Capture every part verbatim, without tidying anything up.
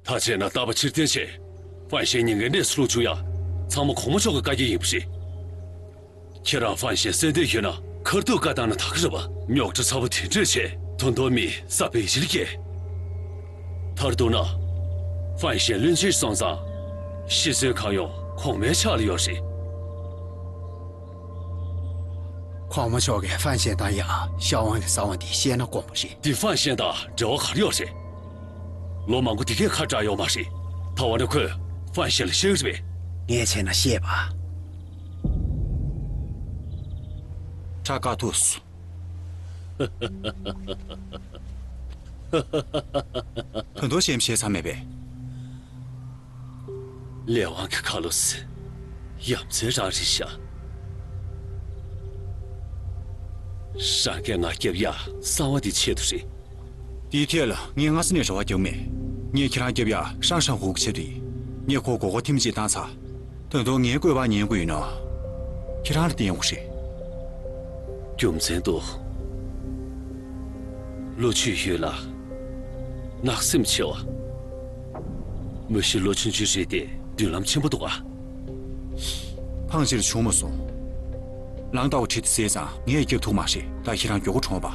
ད་བྱས་ན་རྟ་པ་ཕྱིར་འཐེན་བྱས། ཧྥན་ཞན་ཉེན་ཁའི་གནས་སུ་ལྷུང་བཅུག་ཡ། ཚང་མ་གོང་མ་མཆོག་གི་བཀའ་རྒྱ་ཡིན་པ་རེད། ཁྱེད་རང་ཧྥན་ཞན་བསད་འདོད་ཡོད་ན་ཁ་ཐུག་བཀའ་བཏང་ན་ད་ག་རེད་པ། རྙོག་དྲ་ཚ་བོ་དེ་འདྲས་བྱས། ད་དུང་མི་ས་བེ་ཞིར་སྐྱེས། མཐར་གཏུགས་ན། ཧྥན་ཞན་བློན་ཆེན་སོང་ཙང་། ཤི་གསོན་གང་ཡོང་གོང་མའི་ཕྱག་ལ་ཡོད་རེད། གོང་མ་མཆོག་གིས་ཧྥན་ཞན་དང་ཡང་ཤ་ཝང་གི་གསང་བ་འདི་བཤད་ན་དགོངས་པ་རེད། འདི་ཧྥན་ཞན་དང་འབྲེལ་བ་ག་རེ་ཡོད་རེད། ལོ་མང་པོ་དེ་གས་ཁ་གྲག་ཡོད་མ་རེད། ད་འོ་ན་ཁོས་ཧྥན་ཞན་ལ་བཤད་ཀྱི་རེད་པས། ངས་བྱས་ན་བཤད་པ། ཁྲ་དཀར་ཐུགས་སུ། ད་དུང་གཞན་བཤད་ས་མེད་པས། ལས་དབང་གི་ཁ་ལོ་ཟེར། ཡ་མཚན་རང་རེད་ཤག་རང་གིས་ང་སྐྱབས་ཡ་གསང་བ་འདི་ཆེད་དུ་རེད། དེའི་ཐད་ལ་ངས་སྔ་ས་ནས་རེ་བ་བརྒྱབ་མེད། ངས་ཁྱེད་རང་སྐྱབས་ཡ་ཧྲང་ཧྲང་ཧུའུ་གི་ཆེད་དུ་ཡིན། ངས་ཁོ་མགོ་སྐོར་ཐེངས་གཅིག་བཏང་ཚར། ད་དུང་ངའི་བཀོད་པ་ཉན་དགོས་ཡོད་ན། ཁྱེད་རང་ལ་བརྟེན་དགོས་རེད། རྒྱུ་མཚན་དུ། ལོ་ཆུང་ཡོད་ལ། གནག་སེམས་ཆེ་བ། མི་གཤིས་ལོ་ཆུང་ཆུང་རེད་དེ་མདུན་ལམ་ཆེན་པོ་འདུག་ག་ཕངས་ཆེར་བྱུང་མ་སོང་། ལང་ལྟ་བུ་ཁྲིད་དུ་བཟས་ཙང་ངས་སྐྱོབ་ཐུབ་མ་རེད། ད་ཁྱེད་རང་མགྱོགས་པོ་གྲོངས་པ།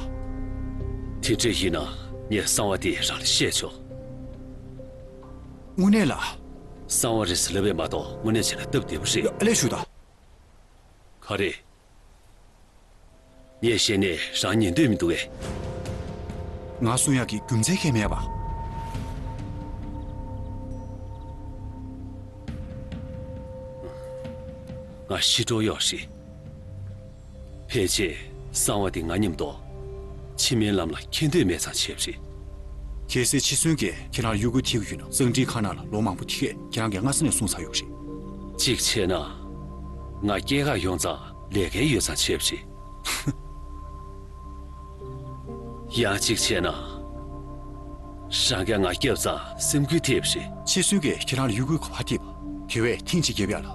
དེ་འདྲ་ཡིན་ན་ངས་གསང་བ་དེ་རང་ལ་བཤད་ཆོག་དངོས་གནས་ལ། གསང་བ་རེད་ཟེར་ལབ་པས་མ་གཏོགས་དངོས་གནས་བྱས་ན་སྟབས་བདེ་པོ་རེད། ཨ་ལས་ཞུ་ད། ག་རེ། ངས་བཤད་ནས་རང་ཉན་འདོད་མི་འདུག་གས། ང་གསུང་ཡག་གི་རྒྱུ་མཚན་གང་ཡང་མེད་པ། ང་ཤི་འགྲོ་ཡོད་རེད། ཕལ་ཆེར་གསང་བ་འདི་ང་མཉམ་དུ་ཕྱི་མའི་ལམ་ལ་འཁྱེར་འདོད་མེད་ཙང་བྱས་པ་རེད། གལ་སྲིད་འཆི་གསོན་གྱིས་ཁྱེད་རང་ལ་གཡོ་འགུལ་ཐེབས་ཀྱི་ཡོད་ན་གཙང་སྒྲིག་ཁང་ནང་ལ་ལོ་མང་པོ་ཐིག་གས་ཁྱེད་རང་གིས་སྔ་ས་ནས་གསུངས་ཚར་ཡོད་རེད། གཅིག་བྱས་ན། ང་སྐྱེས་སྐར་ཡོང་ཙང་ལས་ཀའི་ཡོད་ཙང་བྱས་པ་རེད། ཡང་གཅིག་བྱས་ན། རང་གིས་ང་སྐྱབས་ཙང་སེམས་འགུལ་ཐེབས་པ་རེད། འཆི་གསོན་གྱིས་ཁྱེད་རང་ལ་གཡོ་འགུལ་ག་པར་ཐེབས་པ། དེ་བས་ཐེངས་གཅིག་རྒྱབ་ཡ་ལ།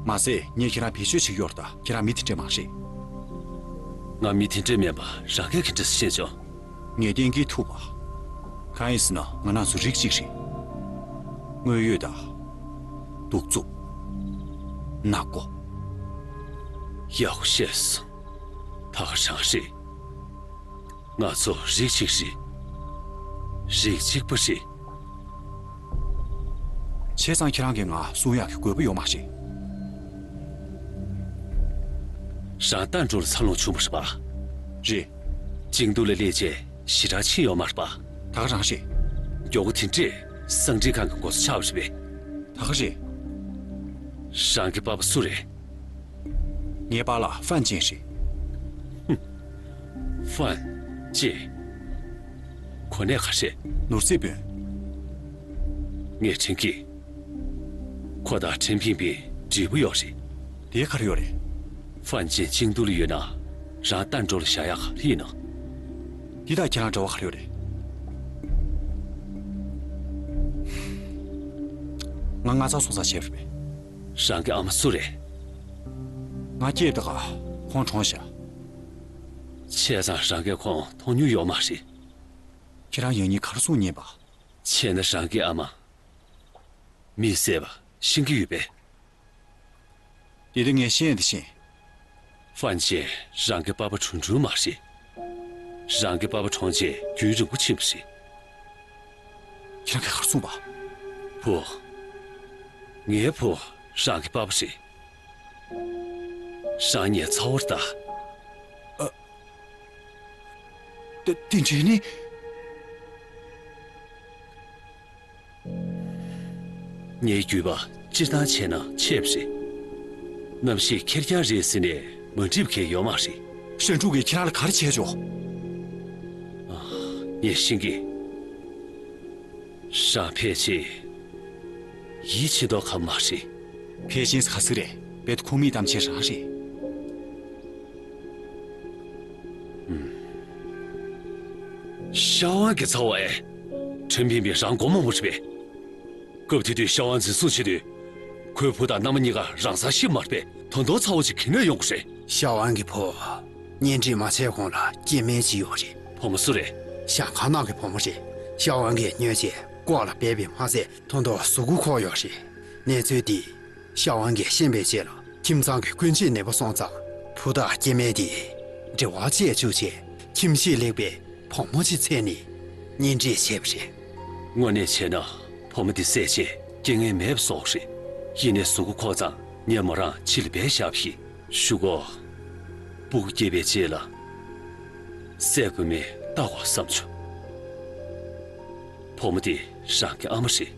མ་ཟད་ངས་ཁྱེད་རང་བེད་སྤྱོད་བྱེད་ཀྱི་ཡོད་རེད་ད། ཁྱེད་རང་མི་དེ་འདྲ་མ་རེད། ང་མི་དེ་འདྲ་མིན་པ་རང་གིས་ག་འདྲ་ཤེས་བྱུང་། ངས་གཏན་འཁེལ་ཐུབ་པ། གང་ཡིན་ཟེར་ན་ང་རང་ཚོ་རིགས་གཅིག་རེད། དངོས་ཡོད་དང་། གདུག་རྩུབ། ནག་པོ། ཡག་པོ་ཤེས་སོང་། ད་ག་རང་རེད། ང་ཚོ་རིགས་གཅིག་རེད། རིགས་གཅིག་པ་རེད། བྱས་ཙང་ཁྱེད་རང་གིས་ང་གསུང་ཡག་གི་དགོས་པ་ཡོད་མ་རེད། རང་ཏན་ཀྲོའུ་ལ་འཚར་ལོངས་བྱུང་བ་རེད་པ། རེད། ཅིང་ཏུའུ་ལ་སླེབས་རྗེས་ཞེ་དྲག་ཕྱིན་ཡོད་མ་རེད་པ། ད་ག་རང་རེད། མགྱོགས་པོ་དེ་འདྲས་གཙང་སྒྲིག་ཁང་གི་སྒོ་ས་ཕྱེ་བ་རེད་པས། ད་ག་རེད། རང་གི་པ་ཕ་སུ་རེད། ངའི་པཱ་ལགས་ཧྥན་ཅན་རེད། ཧུམ། ཧྥན་ཅན། གོ་གནས་ག་རེ། ནོར་རྩིས་དཔོན། ངས་དྲན་གི། ཁོ་དང་ཁྲེན་ཕིང་ཕིང་འབྲས་བུ་ཡོད་རེད། དེ་ག་རེ་ཡོད་རེད། ཧྥན་ཅན་ཅིང་ཏུའུ་ལ་ཡོད་ན་རང་ཏན་ཀྲོའུ་ལ་བཞག་ཡག་ག་རེ་ཡིན་ནམ། འདི་དང་ཁྱེད་རང་འབྲེལ་བ་ག་རེ་ཡོད་རེད། ང་ང་ཚོ་སོང་ཙང་བྱས་པ་རེད། རང་གི་ཨ་མ་སུ་རེད། ང་སྐྱེས་དུས་ཁོང་གྲོངས་ཤག་བྱས་ཙང་རང་གིས་ཁོང་མཐོང་མྱོང་ཡོད་མ་རེད། ཁྱེད་རང་ཡང་སྙིང་ག་རེ་གསུང་ཉན་པ། བྱས་ན་རང་གི་ཨ་མ། མི་བསད་པ་ཤེས་ཀྱི་ཡོད་པས། དེ་དེ་ངས་ཤེས་ཡང་དེ་ཤེས། ཧྥན་ཅན་རང་གི་པ་ཕ་ཁྲུང་ཁྲུང་མ་རེད། རང་གི་པ་ཕ་གྲོངས་རྗེས་རྒྱུན་རིང་པོ་ཕྱིན་པ་རེད། ཁྱེད་རང་གིས་ག་རེ་གསུངས་པ། བུ། ངའི་བུ་རང་གི་པ་ཕ་རེད། རང་ངའི་ཚ་བོ་རེད་ད། ཨ། དེ་དེ་འདྲས་ནི། ངའི་རྒྱུད་པ་སྤྱིར་བཏང་བྱས་ན་ཆེ་བ་རེད། རྣམ་ཤེས་ཁེར་རྐྱང་རེད་ཟེར་ནས་མ་འགྲིག་པ་གང་ཡང་ཡོད་མ་རེད། ཧྲན་ཀྲུའུ་གིས་ཁྱེད་རང་ལ་ག་རེ་བྱས་ཆོག་ངས་ཤེས་ཀྱི། རང་ཕལ་ཆེར་ཡིད་ཆེས་མདོག་ཁ་པོ་མ་རེད། ཕལ་ཆེར་ག་ཟེ་རེད། རྦད་དེ་ཁུངས་མེད་གཏམ་བཤད་རང་རེད། ཤ་ཝང་གི་ཚ་བོ་ཨེ། ཁྲེན་ཕིང་ཕིང་རང་མགོ་རྨོངས་པ་རེད་པས། སྐབས་དེ་དུས་ཤ་ཝང་འཛིན་བཟུང་བྱེད་དུས། ཁོའི་བུ་དང་མནའ་མ་གཉིས་ཀ་རང་སར་ཤི་མ་རེད་པས། ད་དུང་ཚ་བོ་ཅིག་ག་ནས་ཡོང་གི་རེད། ཤ་ཝང་གི་བུ། གཉེན་སྒྲིག་མ་བྱས་གོང་ལ་སྐྱེ་དམན་ཅིག་ཡོད་རེད། བུ་མོ་སུ་རེད། ཞང་ཁང་ནང་གི་བུ་མོ་རེད། ཤ་ཝང་གིས་ཉོས་རྗེས། ལྐོག་ལ་སྦས་པས་མ་ཚད་ཐོག་མཐའ་གཟུགས་པོ་འཁོར་ཡོད་རེད། གནས་ཚུལ་འདི་ཤ་བན་གྱིས་ཤེས་པའི་རྗེས་ལ་ཁྱིམ་ཚང་གི་སྐུ་མཆེད་ནད་པ་སོང་ཙང་བུ་དང་སྐྱེ་དམན་དེ་འབྲེལ་བ་བཅད་བཅུག་བྱས་ཁྱིམ་གཞིས་ལེགས་པའི་བུ་མོ་ཅིག་འཚོལ་ནས་གཉེན་སྒྲིག་བྱས་པ་རེད། དངོས་གནས་བྱས་ན་བུ་མོ་འདི་བསད་རྗེས་རྐྱེན་ངན་མེད་པ་བཟོ་དགོས་རེད། ཡིན་ནའི་གཟུགས་པོ་འཁོར་ཙང་ངས་མོ་རང་ཕྱི་ལ་སྦས་བཞག་པ་ཡིན། གཞུག་གུ་སྤུ་གུ་སྐྱེས་པའི་རྗེས་ལ་བསད་དགོས་མིན་བལྟ་དགོས་བསམ་བྱུང་། བུ་མོ་དེ་རང་གི་ཨ་མ་རེད།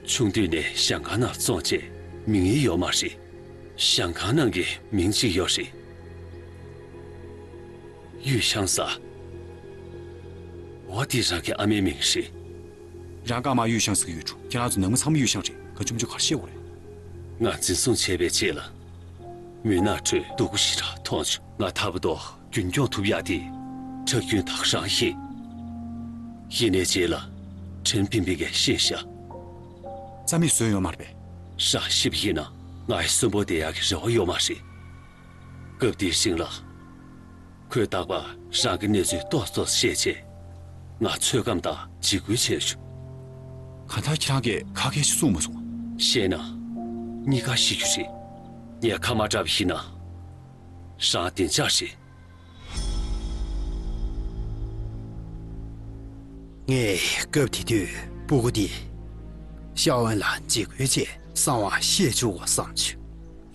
ཆུང་དུས་ནས་ཞང་ཁང་ནང་བཙོང་བྱས་མིང་ཡིག་ཡོད་མ་རེད། ཞང་ཁང་ནང་གི་མིང་གཅིག་ཡོད་རེད། གཡུ་ཤང་ཟེར། འོ་དེ་རང་གི་ཨ་མའི་མིང་རེད། རང་ཀརྨ་གཡུ་ཤང་ཟེར་གྱི་ཡོད་འགྲོ། ཁྱེད་རང་ཚོ་ནང་མི་ཚང་མ་གཡུ་ཤང་རེད། ག་ཅུང་ཅུང་གར་བཤད་དགོས་རེད། ང་འཛིན་བཟུང་བྱས་པའི་རྗེས་ལ་མུན་ནག་ཁྲོད་སྡུག་པོ་ཞེ་དྲག་མཐོང་བྱུང་། ང་ཐར་པ་དོ་རྒྱུན་སྐྱོང་ཐུབ་ཡག་དེ་ཁྲག་རྒྱུན་དག་རང་ཡིན། ཡིན་ནའི་རྗེས་ལ་ཁྲེན་ཕིན་ཕིན་གྱིས་ཤེས་ཤག་རྩ་མེད་བཟོས་ཡོད་མ་རེད་པས། རང་ཤི་བ་ཡིན་ན་ང་ཡི་གསོན་པོ་བསྡད་ཡག་གི་རེ་བ་ཡོད་མ་རེད། སྐབས་དེའི་རིང་ལ། ཁོས་རྟག་པར་རང་གི་གནས་ཚུལ་ཏོག་ཙམ་བཤད་རྗེས། ང་ཚོད་བགམ་དང་འཇིགས་སྐུལ་བྱས་བྱུང་། གང་ལྟར་ཁྱེད་རང་གིས་ཁ་སྐད་ཞིག་གསུངས་མ་སོང་། བཤད་ན། གཉིས་ཀ་ཤི་རྒྱུ་རེད། ངས་ཁ་མ་གྲགས་པ་ཡིན་ན། རང་བདེ་འཇགས་རེད། ངས་སྐབས་དེ་དུས་སྤུ་གུ་འདི་ཤ་བན་ལ་འཇིགས་སྐུལ་བྱས་གསང་བ་བཤད་བཅུག་གོ་བསམ་བྱུང་།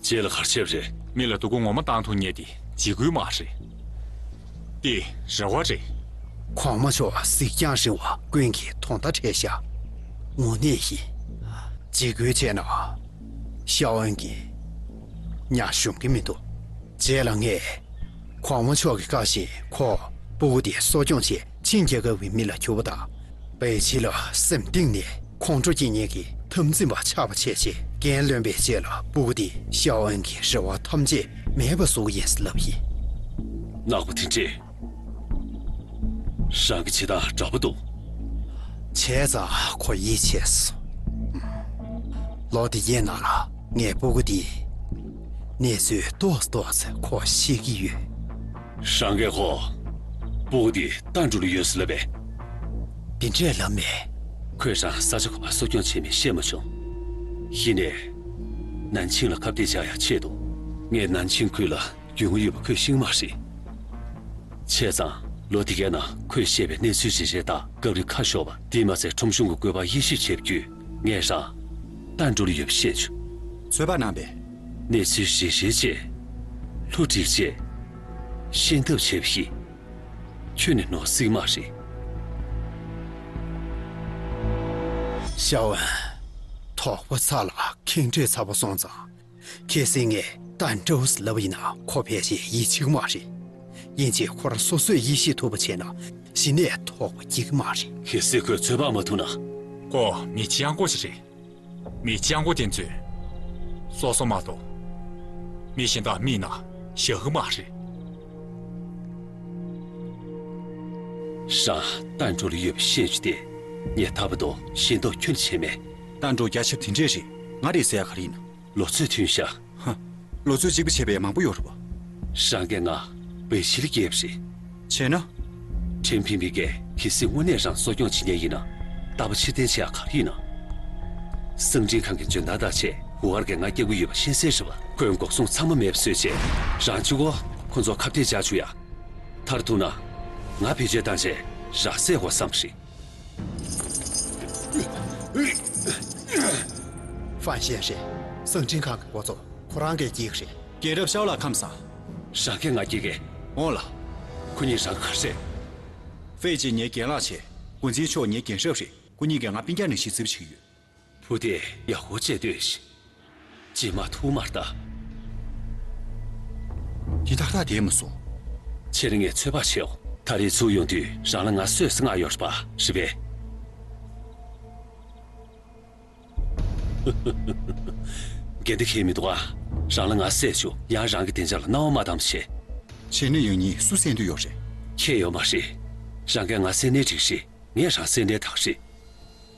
རྗེས་ལ་ག་རེ་བྱས་པ་རེད། མི་ལ་སྡུག་པོ་ངོ་མ་བཏང་ཐུབ་མཁན་དེ་འཇིགས་སྐུལ་མ་རེད། དེ་རེ་བ་རེད། གོང་མ་མཆོག་གཟིགས་རྒྱང་རིང་བ་ཀུན་གྱིས་དོན་དག་འཕྲད་ཤག་དངོས་གནས་ཡིན། འཇིགས་སྐུལ་བྱས་ན་ཤ་བན་གྱིས་ཉག་ཞུམ་གྱི་མི་འདུག་རྗེས་ལ་ངས་གོང་མ་མཆོག་གི་བཀའ་བཞིན་ཁོ་སྤུ་གུ་དེ་གསོ་སྐྱོང་ཆེད་ཆིན་རྒྱལ་ཁབ་ཀྱི་མི་ལ་གྱུར་པ་དང་། པེ་ཅིན་ལ་སེམས་གཏིང་ནས་ཁོང་ཁྲོ་སྐྱེ་མཁན་གྱི་འཐབ་འཛིང་པ་ཆགས་པ་བྱས་རྗེས་འགན་ལོན་པའི་རྗེས་ལ་སྤུ་གུ་དེ་ཤའོ་ཨན་གྱི་རེ་བ་ཐམས་ཅད་མེད་པ་བཟོ་གི་ཡིན་ཟེར་ལབ་ཡིན། ནག་པོ་དེ་འདྲས། རང་གི་བྱེད་སྟངས་འདྲ་པོ་འདུག་བྱས་ཙང་ཁོ་ཡིད་ཆེས་སོང་། ལོ་དེ་གའི་ནང་ལ་ངས་སྤུ་གུ་དེའི་གནས་ཚུལ་ཏོག་ཙམ་ཏོག་ཙམ་ཁོ་ཤེས་ཀྱི་ཡོད། རང་གིས་ཁོ་སྤུ་གུ་དེ་ཏན་ཀྲུའུ་ལ་ཡོད་ཟེར་ལབ་པས། དེ་འདྲས་ལབ་མེད། ཁོས་རང་ས་ཆ་ག་པར་གསོ་སྐྱོང་བྱས་མིན་ཤེས་མ་བྱུང་། ཡིན་ནའི། ནན་ཆིང་ལ་ཁ་གཏད་བཅག་ཡག་ཆེད་དུ། ངས་ནན་ཆིང་ཁུལ་ལ་རྒྱུས་མངའ་ཡོད་པ་ཁོས་ཤེས་ཀྱི་མ་རེད། བྱས་ཙང་ལོ་དེ་གའི་ནང་ཁོས་བཤད་པའི་གནས་ཚུལ་རེ་རེ་དང་སྐབས་རེ་ཁ་ཤོར་བ། དེས་མ་ཚད་ཁྲོམ་གཞུང་གི་བཀོད་པ་དབྱེ་ཞིབ་བྱེད་རྒྱུས་ངས་རང་ཏན་ཀྲུའུ་ལ་ཡོད་པ་ཤེས་བྱུང་། ཚོད་དཔག་གནང་བས། གནས་ཚུལ་རེ་རེ་བཅས་ལྷུ་སྒྲིག་བྱས་ཤེས་ཐབས་བྱས་པ་ཡིན། ཁྱོད་ནི་ནོར་སྲིད་མ་རེད། ཤའོ་ཨན། དོགས་པ་ཚ་ལ་ཁེངས་དྲེགས་ཚ་པོ་སོང་ཙང་། གལ་སྲིད་ངས་ཏན་ཀྲུའུ་ལབ་པ་ཡིན་ན་ཁོ་ཕལ་ཆེར་ཡིད་ཆེས་ཀྱི་མ་རེད། ཡིན་གཅིག་ཁོ་རང་སོ་སོས་ཡིད་ཆེས་ཐུབ་པ་བྱས་ན་གཞི་ནས་དོགས་པ་སྐྱེ་གི་མ་རེད། གལ་སྲིད་ཁོས་ཚོད་དཔག་མ་ཐུབ་ན། ཁོ་མི་སྤྱང་པོ་ཞིག་རེད། མི་སྤྱང་པོ་དེ་ཚོས་སོ་སོ་མ་གཏོགས་མི་གཞན་དག་མིག་ནང་བཞག་གི་མ་རེད། རང་ཏན་ཀྲུའུ་ལ་ཡོད་པ་ཤེས་བྱུང་སྟེ། ངས་ཐར་པ་དོ་ཤེས་རྟོགས་ཁྱོན་བྱས་མེད། ཏན་ཀྲུའུ་རྒྱ་ཆེ་བ་དེ་འདྲས་རེད། ང་རེད་ཟེར་ཡ་ག་རེ་ཡིན་ན། ལོ་ཚོད་མཐུན་ཤག་ཧ། ལོ་ཚོད་གཅིག་པ་བྱས་པའི་མང་པོ་ཡོད་རེད་པ། རང་གིས་ང་བེ་ཤི་ལ་སྐྱེལ་བ་རེད། བྱས་ན། ཁྲེན་ཕིང་ཕིང་གིས་གལ་སྲིད་དངོས་གནས་རང་གསོ་སྐྱོང་བྱེད་མཁན་ཡིན་ན། རྟག་པར་ཕྱིར་འཐེན་བྱེད་ཡག་ག་རེ་ཡིན་ན། གསང་འཕྲིན་ཁང་གི་འཇོན་ཐང་བརྟག་བྱས་ཧུ་ཨར་གྱིས་ང་སྐྱོབ་ཀྱི་ཡོད་པ་ཤེས་གསལ་རེད་པ། ཁོས་འགོག་སྲུང་ཚང་མ་མེད་པ་བཟོས་བྱས། རང་གཅིག་པོ་ཁོ་ཚོར་ཁ་གཏད་བཅག་བཅུག་ཡ། མཐར་ཐུག་ན། ང་བེད་སྤྱོད་བཏང་བྱས་རང་བསད་དགོས་བསམ་པ་རེད། ཧྥན་ཤན་རེད། གསང་འཕྲིན་ཁང་གི་འགོ་གཙོ་ཁོ་རང་གིས་སྐྱེལ་གི་རེད། རྒན་རབས་ཤའོ་ལགས་ཁམས་བཟང་། རང་གིས་ང་སྐྱེལ་གི། འོང་ལགས། ཁོ་གཉིས་རང་ག་རེ་རེད། ཧྥེ་ཅིན་ངའི་རྒན་ལགས་བྱས། གོ་འཛིན་མཆོག་ངའི་རྒན་རབས་རེད། ཁོ་གཉིས་ཀྱིས་ང་སྤུན་ཀྱག་ནང་བཞིན་བརྩི་བ་བྱེད་ཀྱི་ཡོད། བུ་དེ་ཡག་པོ་བྱས་སྡོད་ཤིག་རྗེས་མ་ཐུག་མར་ལྟ། འདི་ཏག་ཏག་བསྡད་མ་སོང་། ཕྱིར་ངས་ཚོད་དཔག་བྱེད་འོ། ད་རེས་ཚུར་ཡོང་དུས་རང་ལ་ང་སུས་སྔ་ཡོད་པ་རེད་པས། འགལ་ཟླ་གང་ཡང་མི་འདུག་ཨ། རང་ལ་ང་བསད་བཅུག་ཡང་རང་གི་བདེ་འཇགས་ལ་སྣང་བ་མ་བཏང་བ་བྱས། བྱས་ན་ཡང་སྙིང་སུ་བསད་འདོད་ཡོད་རེད། ཁྱད་ཡོད་མ་རེད། རང་གིས་ང་བསད་ནའི་འགྲིག་རེད། ངས་རང་བསད་ནའི་ཐག་རེད།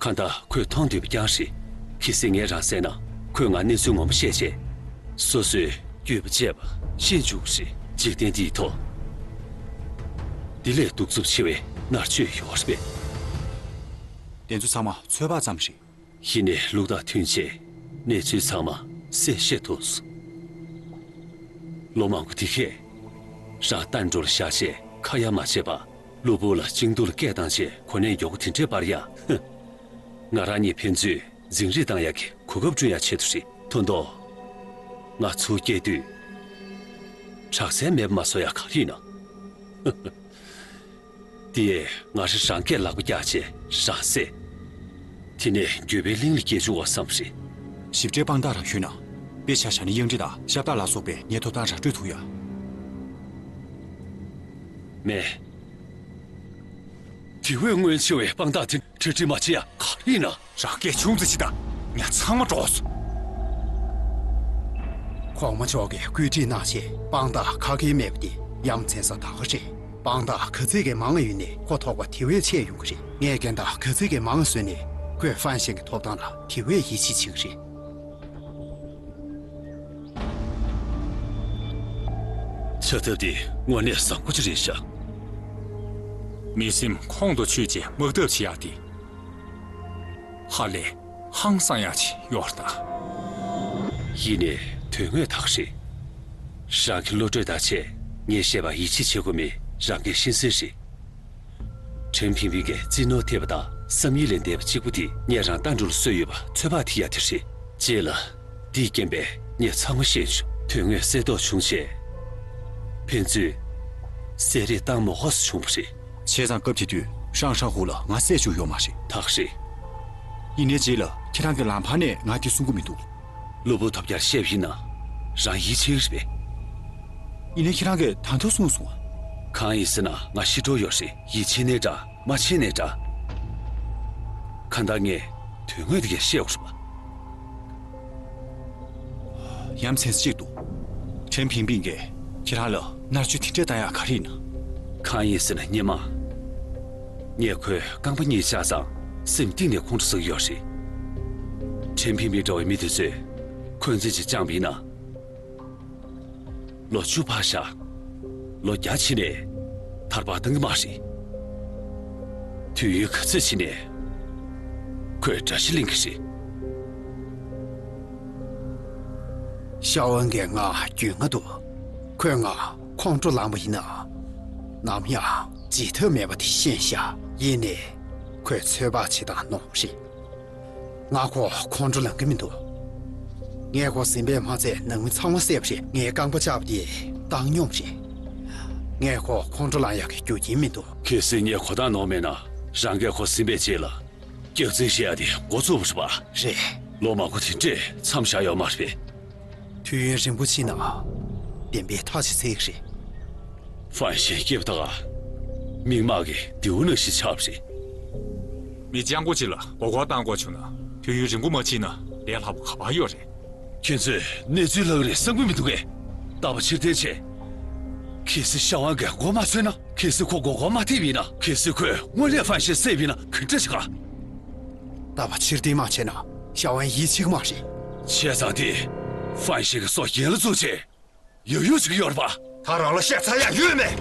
གང་ལྟར་ཁོས་མཐོང་འདོད་པ་རྐྱང་རེད། གལ་སྲིད་ངས་རང་བསད་ན་ཁོས་ང་གནས་ཚུལ་ངོ་མ་བཤད་བྱས། སོ་སོའི་སྐྱོ་པོ་བྱས་པ་ཤེས་བཅུག་རེད། འཇིག་རྟེན་འདིའི་ཐོག་འདི་ལས་གདུག་རྩུབ་ཆེ་བའི་ མནར་གཅོད་ཡོད་རེད་པས། དེ་ཚོ་ཚང་མ་ཚོད་དཔག་ཙམ་རེད། ཡིན་ནའི་ལུགས་དང་མཐུན་ཆེད་གནས་ཚུལ་ཚང་མ་གསལ་བཤད་ཐུབ་སོང་། ལོ་མང་པོ་དེ་གས་རང་ལྟ་འགྲོ་ལ་བཞག་བྱས་ཁ་ཡ་མ་བྱས་པ། གློ་བུར་ལ་གཅིག་སྡུག་ལ་སྐད་བཏང་བྱས་གོ་གནས་མགྱོགས་པོ་དེ་འདྲས་སྤར་ཡ། ཧུ། ང་རང་གཉིས་ཕན་ཚུན་འཛིང་རེས་བཏང་ཡག་གི་གོ་སྐབས་བསྐྲུན་ཡག་ཆེད་དུ་རེད། ཐུ་མདོ། ང་ཚུར་སྐྱེལ་དུས། དྲག་རྩལ་མེད་པ་མ་བཟོ་ཡག་ག་རེ་ཡིན་ན། དེ་ཡས་ང་རང་རང་སྐད་ལག་པ་བཀྱག་བྱས་རང་བསད། དེ་ནས་འགྱོད་པའི་གླིང་ལ་སྐྱེལ་བཅུག་པ་བསམ་རེད། ཞིབ་ཕྲའི་དཔང་རྟགས་རང་ཞུས་ན། དཔེ་ཆ་བཞག་ན་གཡང་འབྲི་དང་ཤ་སྟག་ལ་སོགས་པའི་ངའི་ཐོབ་ཐང་ར་སྤྲོད་ཐུབ་ཡ། མེད། དེ་བས་སྔོན་ཆེ་བའི་དཔང་རྟགས་དེ་གྲ་སྒྲིག་མ་བྱེད་ཡ་ག་རེ་ཡིན་ན། རང་སྐད་ཆུང་ཙམ་བྱེད་དང་། ཉ་ཚང་མ་འགྲོགས་སོང་། གོང་མ་མཆོག་གིས་བཀོད་སྒྲིག་གནང་བྱས་དཔང་རྟགས་ཁ་གེ་མེད་པ་དེ་ཡ་མཚན་ས་ད་ག་རེད། དཔང་རྟགས་ག་ཚད་ཀྱི་མང་ང་ཡོད་ནའི་ཁོ་དོགས་པ་དེ་བས་ཆེ་ཡོང་གི་རེད། ངས་རྒན་དར་ག་ཚད་ཀྱི་མང་ང་བཟོས་ནའི་ཁོས་ཧྥན་ཤན་གྱི་ཐོབ་ཐང་ལ་དེ་བས་ཡིད་ཆེས་བྱེད་ཀྱི་རེད། བྱ་ཐབས་འདི་དངོས་གནས་བཟང་པོ་ཅིག་རེད་ཤག། མི་སེམས་ཁོང་དུ་ཆུད་ཅིང་དམག་འཐབ་བྱེད་ཡག་དེ། ཧ་ལས་ཧང་སང་ཡག་ཅིག་ཡོད་རེད་ད། ཡིན་ནའི་དོན་དངོས་ཐག་རེད། རང་གི་བློ་གྲོས་དང་བཅས་ངས་བཤད་པ་ཡིད་ཆེས་བྱེད་དགོས་མིན་རང་གིས་ཤེས་གསལ་རེད། ཁྲེན་ཕིང་ཕིང་གིས་རྩིས་ནོར་ཐེབས་པ་དང་བསམ་ཡུལ་ལས་འདས་པ་གཅིག་པུ་དེ་ངས་རང་རྟ་འགྲོ་ལ་གསོས་ཡོད་པ་ཚོད་དཔག་ཐིག་ཡ་དེ་རེད། རྗེས་ལ་དེའི་རྐྱེན་པས་ངས་ཚང་མ་ཤེས་བྱུང་། དོན་དངོས་གསལ་རྟོགས་བྱུང་རྗེས། ཕན་ཚུན་བསད་རེས་བཏང་མ་དགོས་སུ་བྱུང་བ་རེད། བྱས་ཙང་སྐབས་དེ་དུས་ཧྲང་ཧྲང་ཧུ་ལ་ང་བསད་བཅུག་ཡོད་མ་རེད། ཐག་རེད། ཡིན་ནའི་རྗེས་ལ་ཁྱེད་རང་གིས་ལམ་བར་ནས་ང་དེ་གསུང་གི་མི་འདུག། གློ་བུར་ཐོལ་རྒྱག་བཤད་པ་ཡིན་ན་རང་ཡིད་ཆེས་ཀྱི་རེད་པས། ཡིན་ནའི་ཁྱེད་རང་གིས་ད་དུང་གསུངས་སོང་ང་། གང་ཡིན་ཟེར་ན་ང་ཤི་འགྲོ་ཡོད་རེད། ཡིད་ཆེས་ནའི་འདྲ་མ་ཆེས་ནའི་འདྲ། གང་ལྟར་ངས་དོན་དངོས་དེ་གས་བཤད་དགོས་རེད་པ། ཡ་མཚན་གཅིག་འདུག། ཁྲེན་ཕིང་ཕིང་གིས་ཁྱེད་རང་ལ་མནར་གཅོད་དེ་འདྲས་བཏང་ཡག་ག་རེ་ཡིན་ན། གང་ཡིན་ཟེར་ན་སྔོན་མ། ངས་ཁོའི་རྐང་པ་གཉིས་བཅག་ཙང་སེམས་གཏིང་ནས་ཁོང་ཁྲོ་ཟ་གི་ཡོད་རེད། ཁྲེན་ཕིང་ཕིང་འདྲ་བའི་མི་དེ་ཚོས་འཁོན་འཛིན་ཅིག་བཅངས་པ་ཡིན་ན། ལོ་བཅུ་ཕར་བཞག། ལོ་བརྒྱ་ཕྱིན་ནས་ཐར་པ་བཏང་གི་མ་རེད། དུས་ཡུན་ག་ཚོད་ཕྱིན་ནས་ཁོས་དགྲ་ཤ་ལེན་གི་རེད། ཤའོ་ཝན་གྱིས་ང་རྒྱུས་མངའ་འདུག། ཁོས་ང་ཁོང་ཁྲོ་ལངས་པ་ཡིན་ན། ནམ་ཡང་བརྗེད་ཐབས་མེད་པ་དེ་ཤེས་ཤག། ཡིན་ནའི་ཁོས་ཚོད་དཔག་བྱེད་སྟངས་ནོར་བ་རེད། ང་ཁོ་ཁོང་ཁྲོ་ལངས་ཀྱི་མི་འདུག། ངས་ཁོ་ཟིན་པས་མ་ཚད་ནང་མི་ཚང་མ་བསད་པ་རེད། ངའི་རྐང་པ་བཅག་པ་དེ་བཏང་སྙོམས་རེད། ངས་ཁོ་ཁོང་ཁྲོ་ལངས་ཡག་གི་རྒྱུ་རྐྱེན་མི་འདུག། གལ་སྲིད་ངས་གོ་རྟོགས་ནོར་མེད་ན་རང་གིས་ཁོ་ཟིན་པའི་རྗེས་ལ་སྐྱག་རྫུན་བཤད་ཡ་དེ་འགོ་བཙུགས་པ་རེད་པ། རེད། ལོ་མང་པོ་དེ་འདྲས་མཚམས་བཞག་ཡོད་མ་རེད་པས། དུས་ཡུན་རིང་པོ་ཕྱིན་ན་བདེན་པའི་མཐའ་ཅིག་འཚལ་གྱི་རེད། ཧྥན་ཤན་སྐྱེས་པ་དག་མིག་དམར་གྱི་རྡེའུ་ནང་བཞིན་ཆགས་པ་རེད། མི་སྤྱང་པོ་ཅིག་ལ་མགོ་སྐོར་བཏང་དགོས་བྱུང་ན་དུས་ཡུན་རིང་པོ་མ་ཕྱིན་ན་ལས་སླ་པོ་ག་པར་ཡོད་རེད། ཁྱེད་ཚོས་གནས་ཚུལ་ལྷག་རེད་བསམ་གྱི་མི་འདུག་གས། རྟ་པ་ཕྱིར་འཐེན་བྱས། གལ་སྲིད་ཤ་ཝན་གྱིས་མགོ་མ་ཚོས་ན། གལ་སྲིད་ཁོ་མགོ་སྐོར་མ་ཐེབས་ཡིན་ན། གལ་སྲིད་ཁོས་དངོས་གནས་ཧྥན་ཤན་བསད་པ་ཡིན་ན་ག་འདྲ་བྱེད་ག། རྟ་པ་ཕྱིར་འཐེན་མ་བྱས་ན་ཤ་ཝན་ཡིད་ཆེས་ཀྱི་མ་རེད། བྱས་ཙང་དེ་ཧྥན་ཤན་གྱི་སྲོག་རྒྱན་ལ་བཙུགས་བྱས། ཡག་ཡོད་ཅིག་ཡོད་རེད་པ། ད་རང་ལ་བཤད་ཚར་ཡག་ཡོད་མེད།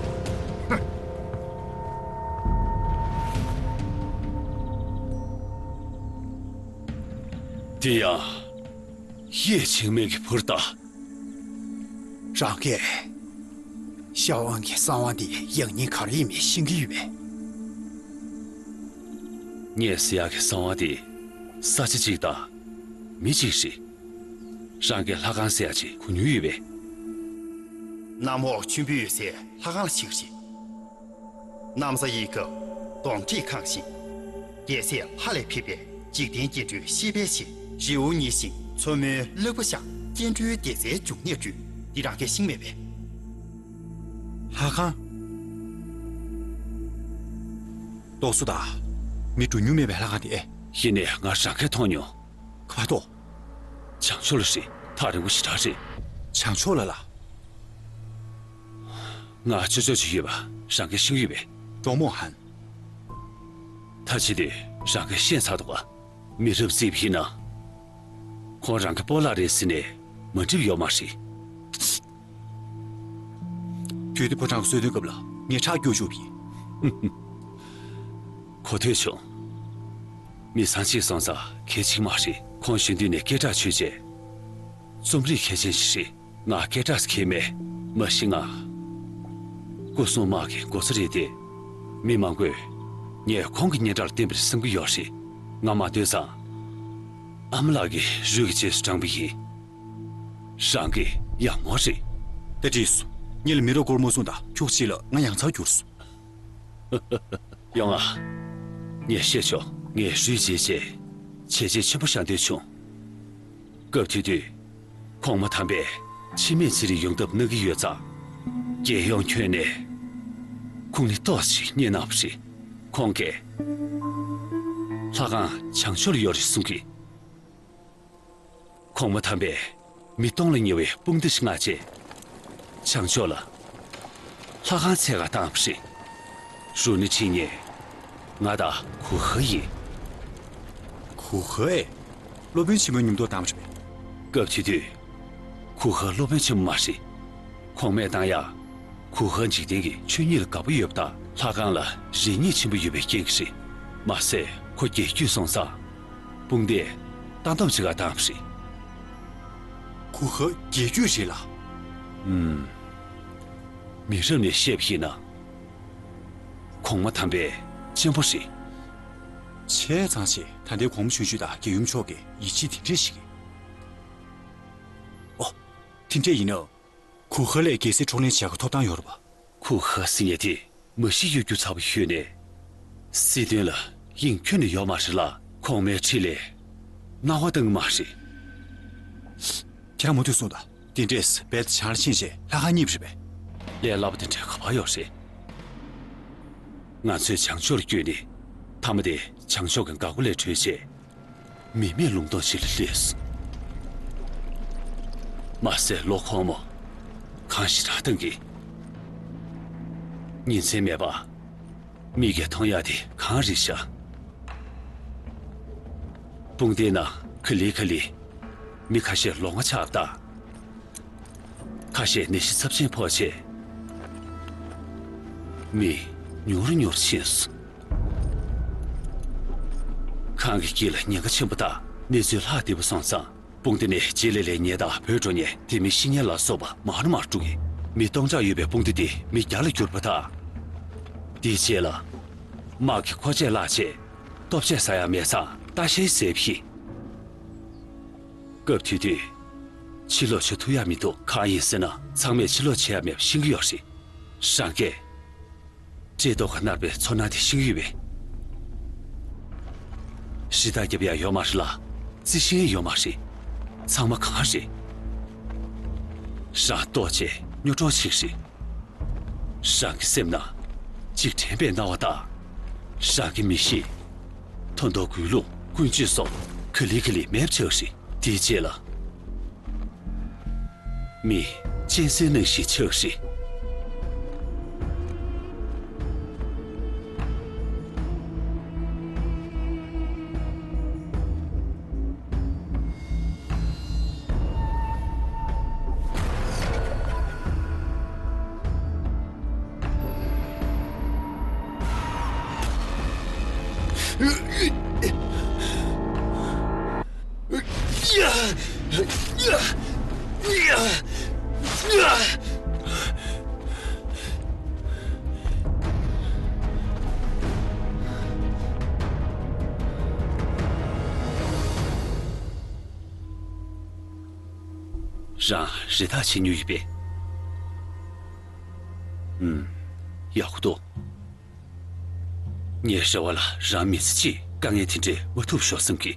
དེ་ཡང་། ཡིད་ཆེས་མེད་ཀྱི་བུར་ལྟ། རང་གིས་ཤ་ཝན་གྱི་གསང་བ་འདི་ཡག་ཉེས་ག་རེ་ཡིན་མིན་ཤེས་ཀྱི་ཡོད་པས། ངས་ཟེར་ཡག་གི་གསང་བ་འདི་ས་ཆ་གཅིག་དང་མི་གཅིག་རེད། རང་གིས་ལྷ་ཁང་ཟེར་ཡག་ཅིག་གོ་མྱོང་ཡོད་པས། གནམ་འོག་མཆོད་འབུལ་ཡོད་སའི་ལྷ་ཁང་ལ་ཞིག་རེད། གནམ་ས་ཡི་སྐབས་གདོན་བགེགས་ཁང་བཞེངས། རྒྱལ་སྲས་ལྷ་ལས་ཕེབས་པའི་འཇིག་རྟེན་སྐྱེ་འགྲོའི་ཤེས་དཔལ་ཞེས། རི་བོ་ཉི་ཤིང་མཚོ་མོའི་ལུས་པོ་ཤར། སྐྱེ་འགྲོའི་རྒྱལ་སྲས་འབྱུང་གནས་སྤྲུལ། འདི་རང་གིས་ཤེས་མེད་པས། ལྷ་ཁང་། རྟོགས་སོང་ད། མི་འགྲོ་མྱོང་མེད་པའི་ལྷ་ཁང་དེ། ཡིན་ནའི་ང་རང་གིས་མཐོང་མྱོང་། ག་པར་རྟོགས། བྱང་ཕྱོགས་ལ་རེད། ཐག་རིང་པོ་ཞེ་དྲག་རེད། བྱང་ཕྱོགས་ལ་ལ། ང་ཅོ་ཅོ་ཅིག་ཡོད་པ་རང་གིས་ཤེས་ཀྱི་ཡོད་པས། གྲོགས་མོ་ཧན། ད་ཅི་དེ་རང་གིས་ཤེས་ཚར་འདུག་ག། མི་རབས་བརྩིས་པ་ཡིན་ན། ཁོང་རང་གི་སྤོ་ལགས་རེད་ཟེར་ནས་མ་འགྲིག་ཡོད་མ་རེད། དུས་དེ་ཕོ་བྲང་གསོལ་སྟོན་སྐབས་ལ་ངས་ཁྲག་སྐྱུག་བཅུག་པ་ཡིན། གོ་ཐོས་བྱུང་། མི་ཚང་གཅིག་སོང་ཙང་གལ་ཆེ་མ་རེད། ཁོང་གཞོན་དུས་ནས་སྐད་གྲགས་ཆོད་བྱས། རྩོམ་རིག་མཁས་ཅན་ཞིག་རེད། ང་སྐད་གྲགས་ཁྱད་མེད། མ་གཞི་ང་སྐུ་སྲུང་དམག་གི་འགོ་གཙོ་རེད་དེ། མི་མང་པོས་ངས་ཁོང་གི་སྙན་གྲགས་ལ་བརྟེན་པར་བསམ་གྱི་ཡོད་རེད། ང་མ་སྡོད་ཙང་། ཨ་མ་ལགས་ཀྱི་རུས་ཀྱི་རྗེས་སུ་འབྲངས་པ་ཡིན། རང་གི་ཡག་མོ་རེད། ད་འགྲིག་སོང་། ངེད་ལ་མི་རོགས་སྐོར་མ་གསུངས་དང་། ཁྱུག་ཅིག་ལ་ང་ཡང་ཚར་གྱུར་སོང་། ཡོང་ང་། ངས་བཤད་ཆོག་ངས་རུས་བྱས་རྗེས་བྱས་རྗེས་ཆེན་པོ་བཞག་འདོད་བྱུང་། སྐབས་དེ་དུས། གོང་མ་དམ་པས་འཆི་མེད་ཚེ་རིང་ཡོང་ཐབས་གནང་གི་ཡོད་ཙང་། རྒྱལ་ཡོངས་ཁྱོན་ནས་ཁུངས་སྣེ་ཏོག་ཙམ་རྙེད་གནང་བ་རེད། ཁོང་གིས་ལྷ་ཁང་བྱང་ཕྱོགས་ལ་ཡོད་རེད་གསུང་གི། གོང་མ་དམ་པས་མི་སྟོང་ལ་ཉེ་བའི་དཔུང་སྡེ་ཞིག་མངགས་རྗེས། བྱང་ཕྱོགས་ལ་ལྷ་ཁང་འཚོལ་ག་བཏང་བ་རེད། རུ་ནི་ཁྲིད་ནས་ང་དང་གུ་ཧ་ཡིན། གུ་ཧ་ཨེ། སློབ་དཔོན་ཆེན་མོའི་མཉམ་དུ་བཏང་བ་རེད་པས། སྐབས་དེ་དུས་གུ་ཧ་སློབ་དཔོན་ཆེན་མོ་མ་རེད། གོང་མས་བཏང་ཡག་གུ་ཧ་འཇིག་རྟེན་གྱི་ཆོས་ཉིད་ལ་དགའ་པོ་ཡོད་པ་དང་། ལྷ་ཁང་ལ་རེ་སྙེག་ཆེན་པོ་ཡོད་པའི་རྐྱེན་གྱིས་རེད། མ་ཟད་ཁོ་རྒྱལ་རྒྱུད་སོང་ཙང་། དཔུང་སྡེ་ལྟ་འདོམས་བྱེད་ག་བཏང་བ་རེད། གུ་ཧ་རྒྱལ་རྒྱུད་རེད་ལ། ཨུམ། མི་རབས་ནས་བཤད་པ་ཡིན་ན། གོང་མ་དམ་པས་གཅེན་པོ་རེད། བྱས་ཙང་ཆེ། ད་ལྟའི་གོང་མ་གཞོན་ཤོས་དང་རྒྱལ་ཡུམ་མཆོག་གི་ཡིད་ཆེས་དེ་འདྲས་ཤིག་རེད། ཨོ། དེ་འདྲས་ཡིན་ན། གུ་ཧ་ལས་རྒྱལ་སྲིད་འཕྲོག་ལེན་བྱ་དགའ་ཐོབ་ཐང་ཡོད་རེད་པ། གུ་ཧ་ཟེར་མཁན་དེ་མ་གཞི་གཡོ་སྒྱུ་ཚ་པོ་ཡོད་ནས། སྲིད་དོན་ལ་དབྱིངས་ཁྱོན་ནས་ཡོད་མ་རེད་ལ། གོང་མའི་ཁྲི་ལ་སྣང་བ་གཏང་གི་མ་རེད། ཁྱེད་རང་མུ་མཐུད་གསུངས་དང་། དེ་འདྲས་རྦད་དེ་བྱང་ལ་ཕྱིན་རྗེས་ལྷ་ཁང་རྙེད་པ་རེད་པས། ལས་སླ་པོ་དེ་འདྲ་ག་པར་ཡོད་རེད། ང་ཚོས་བྱང་ཕྱོགས་ལ་བསྐྱོད་ནས། མཐའ་མ་དེ་བྱང་ཕྱོགས་ཀྱི་འགག་སྒོ་ལས་བྲོས་རྗེས། མི་མེད་ལུང་སྟོང་ཞིག་ལ་སླེབས་སོང་། མ་ཟད་ལོ་འཁོར་མོ་གང་ཞིག་རག་བཏང་གི། ཉིན་མཚན་མེད་པར་མིག་གིས་མཐོང་ཡག་དེ་གང་རེད་ཤག་དཔུང་སྡེའི་ནང་ག་ལེ་ག་ལེ་མི་ཁ་ཤས་ལོང་བ་ཆགས་པ་དང་། ཁ་ཤས་ནད་གཞི་ཚབས་ཆེན་ཕོག་རྗེས། མི་ཉུང་རུ་ཉུང་རུ་ཕྱིན་སོང་། ཁང་གི་དཀྱིལ་ལ་ཉེན་ཁ་ཆེན་པོ་དང་གནས་ཚུལ་ལྷག་བདེ་པོ་སོང་ཙང་། དཔུང་སྡེ་ནས་རྗེས་ལ་ལས་ཉེན་དང་བྲོས་འགྲོ་མཁན་དེ་མིན་ཤི་ཉེན་ལ་སོགས་པ་མང་རུ་མང་རུ་འགྲོ་གི། མི་སྟོང་ཕྲག་ཡོད་པའི་དཔུང་སྡེ་དེ་མི་བརྒྱ་ལ་གྱུར་པ་དང་། དེའི་རྗེས་ལ་དམག་གི་མཁོ་ཆས་བརླག་རྗེས་ལྟོ་ཆས་ཟ་ཡག་མེད་ཙང་ལྟ་བཤལ་བྱས་པ་ཡིན། སྐབས་དེ་དུས། ཕྱིར་ལོག་བྱེད་ཐུབ་ཡག་མི་འདུག་གང་ཡིན་ཟེར་ན། ཚང་མས་ཕྱིར་ལོག་བྱེད་ཡག་མེད་པ་ཤེས་ཀྱི་ཡོད་རེད། རང་སྐད། བཀྲེས་ལྟོགས་ཀྱིས་མནར་བའི་ཚོར་སྣང་དེ་ཤེས་ཀྱི་ཡོད་པས། རི་དྭགས་རྒྱབ་ཡག་ཡོད་མ་རེད་ལ། རྩི་ཤིང་ཡང་ཡོད་མ་རེད། ཚང་མ་གངས་རེད། རང་ལྟོགས་བྱས་སྨྱོ་གྲོགས་ཤིག་རེད། རང་གི་སེམས་ནང་འཇིག་རྟེན་པའི་སྣང་བ་དང་། རང་གི་མི་གཤིས། ཐོན་ཐོག་འགུལ་ལུགས། ཀུན་སྤྱོད་སོགས་ག་ལེ་ག་ལེ་མེད་པ་ཆགས་ཤིང་། དེའི་རྗེས་ལ་མི་གཅན་གཟན་ནང་བཞིན་ཆགས་ཤིང་། རང་རི་དྭགས་བྱེད་མྱོང་ཡོད་པས། ཨུམ། ཡག་པོ་འདུག་ངའི་རེ་བ་ལ་རང་མི་ཚེ་གཅིག་དཀའ་ངལ་དེ་འདྲས་མ་ཐུག་ཤོག་བསམ་གི།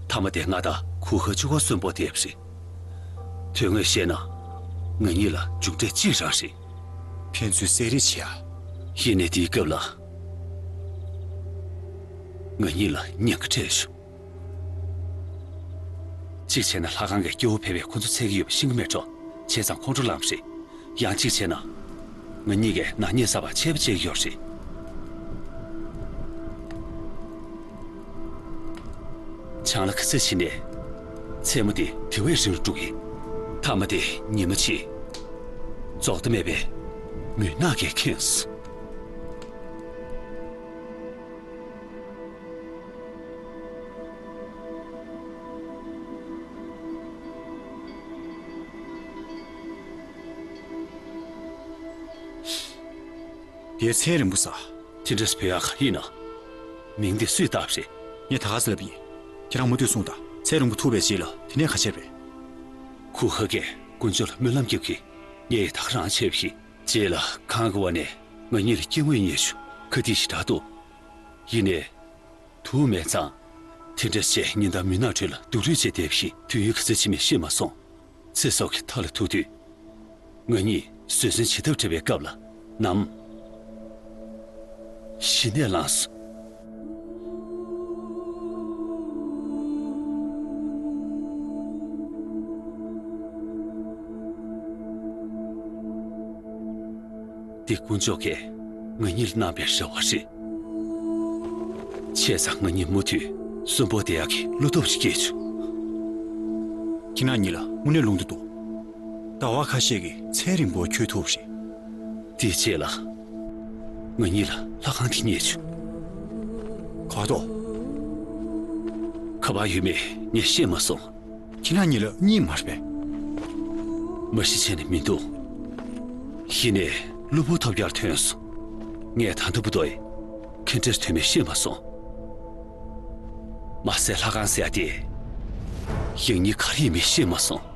མཐའ་མ་དེ་ང་དང་གུ་ཧ་གཅིག་པོ་གསོན་པོ་བསྡད་པ་རེད། དོན་དངོས་བཤད་ན། ང་གཉིས་ལ་མཇུག་འབྲས་གཅིག་རང་རེད། ཕན་ཚུན་བསད་རེས་བྱེད་ཨ། ཡིན་ནའི་དེའི་སྐབས་ལ། ང་གཉིས་ལ་ཉེན་ཁ་འཕྲད་བྱུང་། གཅིག་བྱས་ན་ལྷ་ཁང་གི་སྐྱེ་བོ་ཕལ་པས་ཁོ་ཚོ་འཚོལ་གྱི་ཡོད་པ་ཤེས་ཀྱི་མེད་འགྲོ། བྱས་ཙང་ཁོང་ཁྲོ་ལངས་པ་རེད། ཡང་གཅིག་བྱས་ན། ང་གཉིས་ཀས་ནག་ཉེས་བསགས་པ་ཆད་པ་བྱེད་ཀྱི་ཡོད་རེད། བྱང་ལ་ཁ་ཚིག་ཕྱིན་ནས། མཚན་མོ་དེ་དེ་བས་རིང་རུ་འགྲོ་གི། མཐའ་མ་དེ་ཉི་མ་གཅིག་རྫོགས་མཐའ་མེད་པའི་མུན་ནག་གིས་ཁེངས་སོང་། དེའི་ཚན་རིང་པོ་ཟེར། དེ་འདྲ་བོད་ཡག་ག་ཡིན་ན། མིང་དེ་སུས་བཏགས་པ་རེད། ངས་ད་ག་ཟེ་ལབ་ཡིན། ཁྱེད་རང་མུ་མཐུད་གསུངས་དང་། ཚན་རིང་པོ་ཐུག་པའི་རྗེས་ལ་དེ་ནས་ག་བྱས་པ་རེད། ཁུ་ཧ་གིས་དཀོན་མཆོག་ལ་སྨོན་ལམ་རྒྱབ་གི། ངས་ཡི་ད་ག་རང་བྱས་པ་ཡིན། རྗེས་ལ་ཁང་གི་བ་ནས་ང་གཉིས་ལ་སྐྱེ་དངོས་རྙེད་བྱུང་། ཁ་ཏིག་ཞེ་དྲག་འདུག། ཡིན་ནའི། དུག་མེད་ཙང་། དེ་འདྲ་བྱས་ཉིན་ལྟར་མུན་ནག་ཁྲོད་ལ་སྡུག་རུས་བྱས་བསྡད་པ་ཡིན། དུས་ཡུན་ག་ཚོད་ཕྱིན་མིན་ཤེས་མ་སོང་། ཚེ་སྲོག་གི་མཐའ་ལ་ཐུག་དུས། ང་གཉིས་བཟོད་བསྲན་བྱེད་ཐབས་བྲལ་བའི་སྐབས་ལ་ནམ། ཞི་གནས་བླངས་སོང་། འདི་དཀོན་མཆོག་གིས་ང་གཉིས་ལ་གནང་པའི་རེ་བ་རེད། བྱས་ཙང་ང་གཉིས་མུ་མཐུད་གསོན་པོ་བསྡད་ཡག་གི་བློ་སྟོབས་ཤིག་སྐྱེས་བྱུང་། ཁྱེད་རང་གཉིས་ལ་དངོས་གནས་ལུང་བསྟན་འདུག། ཟླ་བ་ཁ་ཤས་ཀྱི་ཚན་རིང་པོ་འཁྱོལ་ཐུབ་རེད། དེའི་རྗེས་ལ་ང་གཉིས་ལ་ལྷ་ཁང་དེ་རྙེད་བྱུང་། ག་པར་འདུག། ག་པར་ཡོད་མེད་ངས་ཤེས་མ་སོང་། ཁྱེད་རང་གཉིས་ལ་གཉིད་མ་རེད་པས། མ་གཞི་བྱས་ནས་མི་འདུག། ཡིན་ནའི་གློ་བུར་ཐབས་ཡག་ཐོན་སོང་། ངས་ད་ལྟ་བར་དུ་ག་འདྲས་ཐོན་མིན་ཤེས་མ་སོང་། མ་ཟད་ལྷ་ཁང་ཟེར་ཡ་དེ་ཡང་སྙིང་ག་རེ་ཡིན་མིན་ཤེས་མ་སོང་།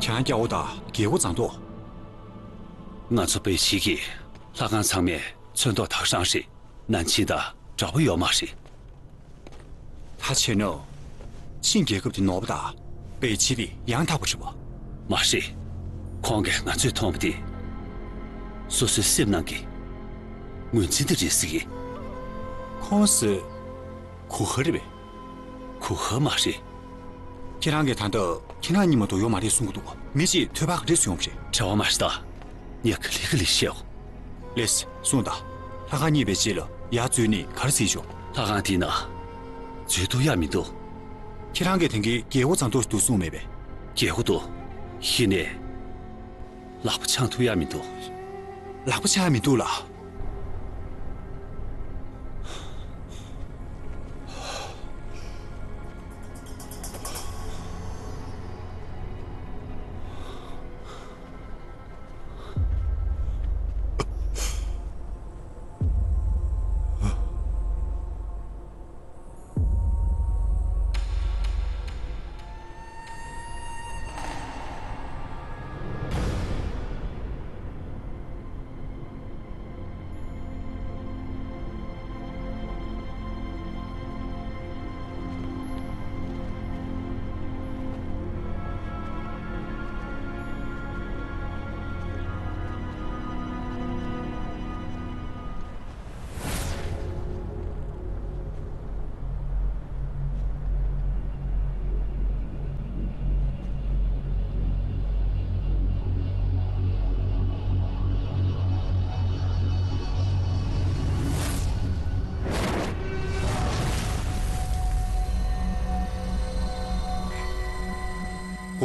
ཁྱེད་རང་སྐྱ་བོ་དང་རྒྱལ་པོ་བཟང་འདུག། ང་ཚོ་པེ་ཅིན་གྱི་ལྷ་ཁང་ཚང་མའི་ཚོན་མདོག་དག་རང་རེད། ནན་ཅིན་དང་འདྲ་པོ་ཡོད་མ་རེད། ད་བྱས་ན། ཆིན་རྒྱལ་ཁབ་དེ་ནོར་བ་དང་པེ་ཅིན་དེ་ཡང་དག་པ་རེད་པ། མ་རེད། ཁོང་གིས་ང་ཚོས་མཐོང་བ་དེ། སོ་སོའི་སེམས་ནང་གི་ངོས་འཛིན་དེ་རེད་ཟེར་གི། ཁོང་ཟེར། གུ་ཧ་རེད་པས། གུ་ཧ་མ་རེད། ཁྱེད་རང་གིས་ད་ལྟ་ཁྱེད་རང་གཉིས་མ་གཏོགས་ཡོད་མ་རེད་གསུང་གི་འདུག། མི་གཅིག་ཐོད་པ་ག་འདྲས་སུ་ཡོང་བ་རེད། བྲེལ་བ་མ་བྱེད་ད། ངས་ག་ལེ་ག་ལེ་བཤད་འོ། ལེས། གསུངས་དང་། ལྷ་ཁང་རྙེད་པའི་རྗེས་ལ་ཡར་འཛུལ་ནས་ག་རེ་བྱེད་ཆོག། ལྷ་ཁང་དེའི་ནང་འཛུལ་ཐུབ་ཡག་མི་འདུག། ཁྱེད་རང་གིས་དེང་གི་རྒྱལ་པོ་བཟང་འདུག་འདུག་གསུངས་མེད་པས། རྒྱལ་པོ་འདུག། ཡིན་ནའི། ལག་པ་འཆང་ཐུབ་ཡག་མི་འདུག། ལག་པ་འཆང་ཡག་མི་འདུག་ལགས།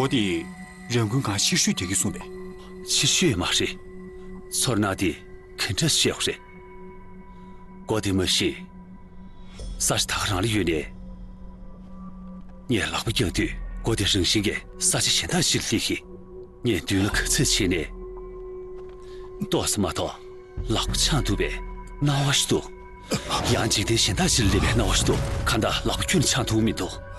སྒོ་དེ་རང་འགུལ་ངང་ཕྱིར་བཤུད་བྱེད་ཀྱི་གསུངས་པས། ཕྱིར་བཤུད་མ་རེད། ཚོར་སྣང་དེ་ག་འདྲ་བཤད་དགོས་རེད། སྒོ་དེ་མ་གཞི། ས་ཆ་ད་ག་རང་ལ་ཡོད་ནས། ངས་ལག་པ་བརྐྱངས་དུས་སྒོ་དེ་རང་བཞིན་གྱིས་ས་ཆ་གཞན་དག་ཞིག་ལ་སླེབས་ཤིང་། ངས་མདུན་ལ་ག་ཚོད་ཕྱིན་ནས། ཏོག་ཙམ་མ་གཏོགས་ལག་པ་འཆང་ཐུབ་པའི་སྣང་བ་ཞིག་འདུག། ཡང་འཇིག་རྟེན་གཞན་དག་ཞིག་ལ་སླེབས་པའི་སྣང་བ་ཞིག་འདུག། གང་ལྟར་ལག་པ་ཁྱོན་ནས་འཆང་ཐུབ་མི་འདུག།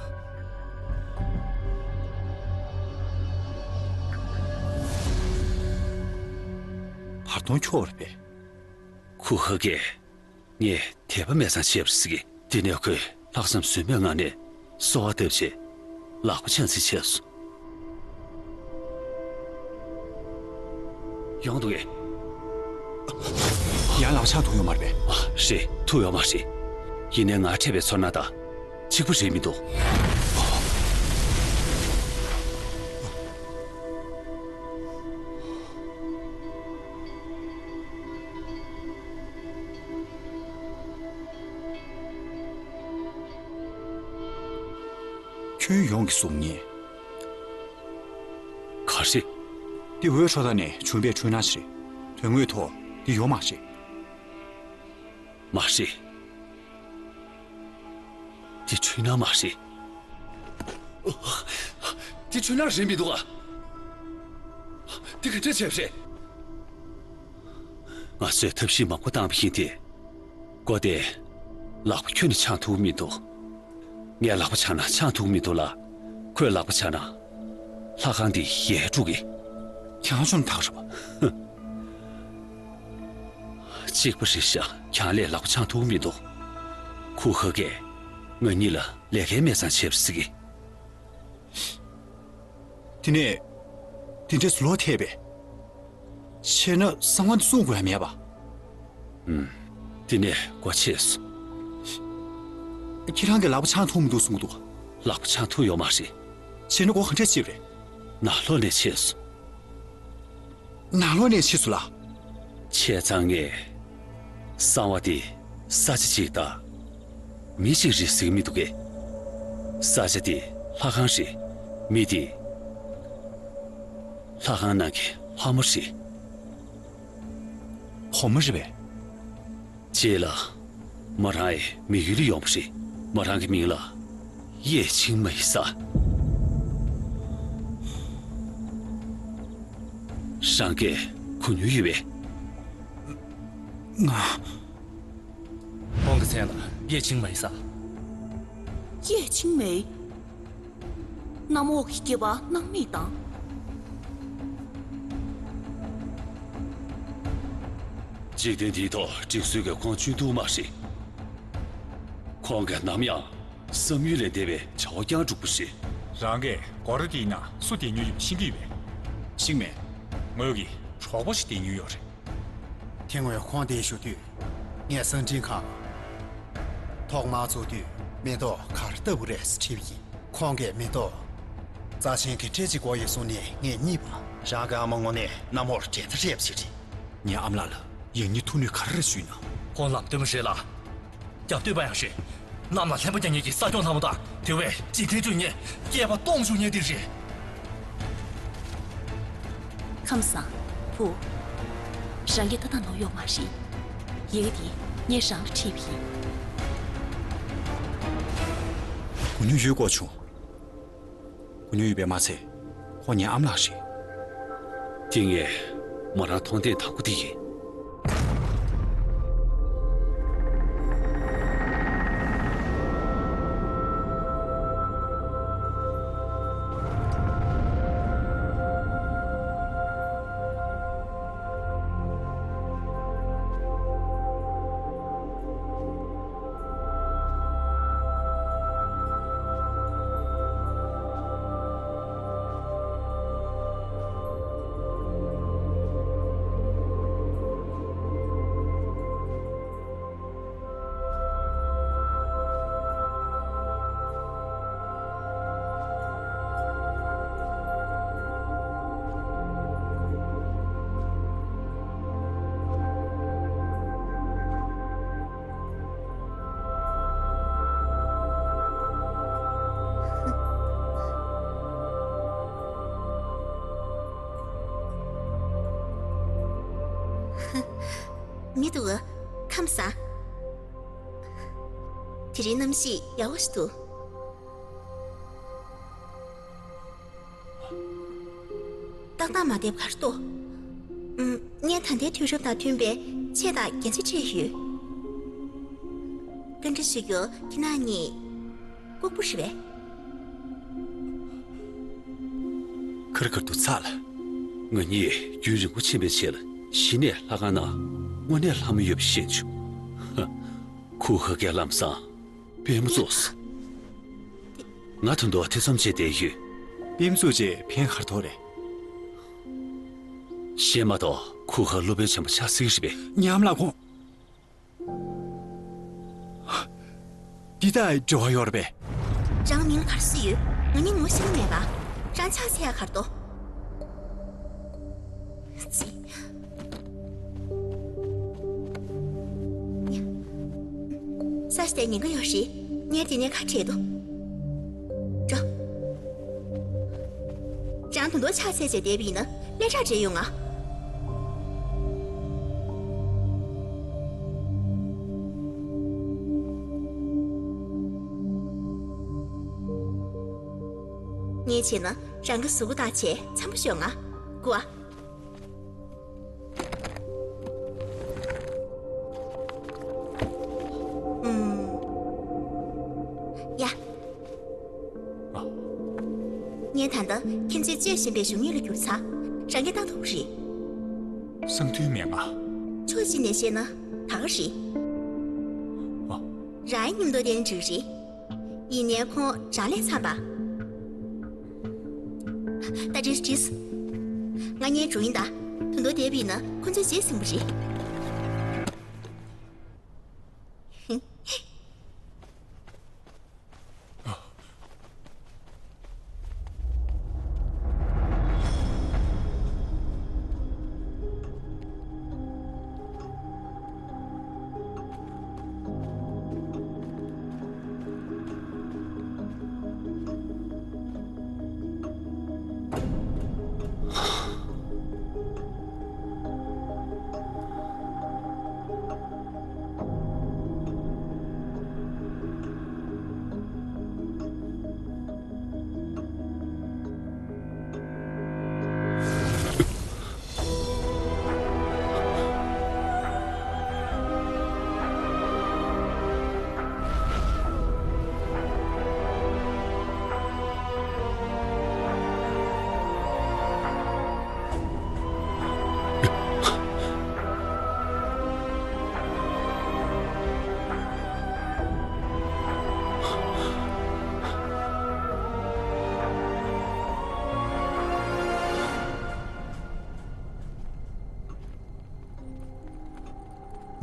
བར་སྟོང་འཁྱོར་བ་རེད་པས། ཁུ་ཧ་གིས་ངས་དད་པ་མེད་ཙང་བྱས་པ་རེད་ཟེར་གི། དེ་ནས་ཁོས་ལྷག་བསམ་ཟོལ་མེད་ངང་ནས་གསོལ་བ་བཏབ་རྗེས་ལག་པ་འཆང་རྩིས་བྱས་སོང་། ཡོང་འདུག་གས། ཡང་ལག་པ་འཆང་ཐུབ་ཡོད་མ་རེད་པས། ཨ། རེད། ཐུབ་ཡོད་མ་རེད། ཡིན་ནའི་ང་འཕྲད་པའི་ཚོར་སྣང་དང་གཅིག་པ་རེད་མི་འདུག། ཁྱོན་ཡོངས་ཀྱི་གཟུགས་བརྙན། ག་རེ། འདི་འོད་འཕྲོ་མདའ་ནས་བྱུང་བའི་འཕྲུལ་སྣང་ཞིག་རེད། དོན་དངོས་ཐོག་འདི་ཡོད་མ་རེད། མ་རེད། འདི་འཕྲུལ་སྣང་མ་རེད། འདི་ཁྲོས་ནག་རེད་མི་འདུག་ག་འདི་ག་འདྲ་བྱས་པ་རེད། ང་ཚོས་ཐབས་ཤེས་མང་པོ་བཏང་བ་ཡིན་ཏེ། ཀོ་ཏེ། ལག་པ་ཁྱོན་ནས་འཆང་ཐུབ་མི་འདུག་ངས་ལག་པ་འཆང་ན་འཆང་ཐུབ་མི་འདུག་ལ། ཁོས་ལག་པ་འཆང་ན། ལྷ་ཁང་འདི་ཡལ་འགྲོ་གི། ཁྱེད་རང་ཅུང་ཐག་རེད་པ། གཅིག་པ་རེད་ཤག་ཁྱེད་རང་ལག་པ་འཆང་ཐུབ་མི་འདུག་ཁུ་ཧ་གས་ང་གཉིས་ལ་ལས་ཀའི་སྨད་འཚོང་བྱས་པ་ཟེར་གི། དེ་ནས་དེ་འདྲས་སུ་ལོག་ཐེབས་པས། བྱས་ན་གསང་བ་འདི་སྲུང་དགོས་ཡ་མེད་པ། ཨུམ། དེ་ནས་སྒོ་ཕྱེས་སོང་། ཁྱེད་རང་གིས་ལག་པ་འཆང་ཐུབ་མི་འདུག་གསུང་གི་འདུག་ལག་པ་འཆང་ཐུབ་ཡོད་མ་རེད། བྱས་ན་སྒོ་ག་འདྲས་ཕྱེས་པ་རེད། ནང་ལོགས་ནས་ཕྱེས་སོང་། ནང་ལོགས་ནས་ཕྱིས་སོང་ལ། བྱས་ཙང་ངས། གསང་བ་འདི་ས་ཆ་གཅིག་དང་། མི་གཅིག་རེད་ཟེར་གྱི་མི་འདུག་གས། ས་ཆ་འདི་ལྷ་ཁང་རེད། མི་འདི། ལྷ་ཁང་ནང་གི་ལྷ་མོ་རེད། ཕོ་མོ་རེད་པས། རྗེས་ལ། མོ་རང་ཡི་མི་ཡུལ་ལ་ཡོང་བ་རེད། མོ་རང་གི་མིང་ལ། ཡེ་ཆིང་མེ་ཟེར། རང་གིས་གོ་མྱོང་ཡོད་པས། ང་། ཁོང་གི་མཚན་ལ་ཡེ་ཆིང་མེ་ཟེར། ཡེ་ཆིང་མེ། གནམ་འོག་གི་སྐྱེས་པ་སྣང་མེད་དང་། འཇིག་རྟེན་འདིའི་ཐོག་སྒྲིག་སྲོལ་གྱིས་ཁོང་གཅུན་ཐུབ་མ་རེད། ཁོང་གིས་ནམ་ཡང་བསམ་ཡུལ་ལས་འདས་པའི་བྱ་བ་བསྐྱངས་འགྲོ་གི་རེད། རང་གིས་སྒོ་ར་འདིའི་ནང་སུ་བསྡད་མྱོང་ཡོད་པ་ཤེས་ཀྱི་ཡོད་པས། ཤིང་མེ། ངོས་ཀྱི་གྲོགས་པོ་ཞིག་བསྡད་མྱོང་ཡོད་རེད། དེ་སྔོན་ཁོང་འདིར་བཞུགས་དུས། ངས་གསང་འཕྲིན་ཁང་ཐོག་མར་བཙུགས་དུས་མེ་ཏོག་ག་རེ་ལྟ་བུ་རེད་ཟེར་དྲིས་པ་ཡིན། ཁོང་གིས་མེ་ཏོག་རྩ་ཆེན་གྱི་སྤྲད་ཅིག་དགོས་ཡོད་གསུངས་ནས་ངས་རྙེད་པ། རང་གི་ཨ་མ་དངོས་གནས་གནམ་འོག་ལ་འགྲན་ཟླ་རེད་པ་ཞིག་རེད། ངའི་ཨ་མ་ལགས་ལ་ཡང་སྙིང་ཐུགས་ནུས་ག་རེ་རེད་ཞུས་ན། ཁོང་ལམ་སྟོན་པ་རེད་ལ། རྒྱབ་གཏོད་པ་ཡང་རེད། གནམ་ལ་ལྷན་པ་རྒྱག་མཁན་གྱི་ས་སྐྱོང་ལྷ་མོ་དང་དེ་བས་འཇིག་རྟེན་སྐྱོང་མཁན་སྐྱེས་པ་སྟོང་བཅུག་མཁན་དེ་རེད། ཁམས་བཟང་། བུ། རང་གིས་ལྟ་སྟངས་ནོར་ཡོད་མ་རེད། ཡི་གེ་འདི་ངས་རང་ལ་བྲིས་པ་ཡིན། གོ་མྱོང་ཡོད་དགོས་བྱུང་། གོ་མྱོང་ཡོད་པས་མ་ཚད། ཁོང་ངའི་ཨ་མ་ལགས་རེད། དེ་ངས་མོ་རང་མཐོང་ཐེངས་དང་པོ་དེ་ཡིན། མི་འདུག་ག་ཁམས་བཟང་། དེ་རིང་གནམ་གཤིས་ཡག་པོ་ཞིག་འདུག་ཏག་ཏག་མ་བསྡད་པ་ག་རེ་འདུག་ཨུམ། ངས་ད་ལྟའི་དུས་རབས་དང་མཐུན་པའི་ཆས་དང་རྒྱན་ཆ་སྤྲས་ཡོད། བཀའ་འདྲི་ཞུ་རྒྱུ། ཁྱེད་རང་གཉིས་ལྐུགས་པ་རེད་པས། ཁར་ཁར་དུ་ཚ་ལ། ང་གཉིས་རྒྱུན་རིང་པོ་ཕྱིན་པའི་རྗེས་ལ་གཞི་ནས་ལྷ་ཁང་ནང་དངོས་གནས་ལྷ་མོ་ཡོད་པ་ཤེས་བྱུང་། ཧ། ཁུ་ཧ་གས་ལམ་སང་པུས་མོ་བཙུགས་སོང་། ང་ད་དུང་ཐེ་ཚོམ་བྱས་བསྡད་ཡོད། པུས་མོ་བཙུགས་རྗེས་ཕན་ག་རེ་ཐོགས་རེད། གཞན་མ་གཏོགས་ཁུ་ཧ་སློབ་དཔོན་ཆེན་པོ་ཆགས་སྲིད་ཀྱི་རེད་པས། ཉམས་ལ་ཁོང་། འདི་ལྟར་འབྲེལ་བ་ཡོད་རེད་པས། རང་མིང་ལ་ག་རེ་གསོལ་ཡོད། ང་གཉིས་ངོ་ཤེས་ཀྱི་མེད་པ། རང་ཕྱག་འཚལ་ཡག་ག་རེ་འདུག་ཙི། ས་ཞིག་དེ་ཉེན་ཁ་ཡོད་རེད། ངས་དེ་ནས་ཁ་བྲལ་འདུག་འགྲོ། རང་ད་དུང་ཕྱག་འཚལ་བྱས་བསྡད་པ་ཡིན་ན་སླད་གྲྭར་འབྲེལ་ཡོང་ང་། ངས་བྱས་ན་རང་གི་གཟུགས་པོ་ལྟ་བྱས་འཚམ་པོ་ཤོད་ང་། སྒུག་ཨ། ཨུམ། ཡ། ཨ། ངས་ད་ལྟ་ཁྱེད་ཚོས་སྤྱོད་བཞིན་པའི་གཞུང་དངུལ་ལ་བསྒྱུར་ཚར། རང་གིས་བཏང་ཐུབ་ཀྱི་རེད། གསང་འདུས་མན་ངག་ཕྱོགས་གཅིག་ནས་བཤད་ན་ད་ག་རེད། ཨ། རང་ཡི་མཉམ་དུ་བསྡད་ན་འགྲིག་རེད། ཡིན་ནའི་ཁོང་རང་ལས་འཚམས་པ། ད་བྲིས་བྲིས། ང་གཉིས་འགྲོ་ཡིན་ད། ད་དུང་བསྡད་པ་ཡིན་ན་ཁོ་ཚོའི་རྗེས་ཟིན་པ་རེད།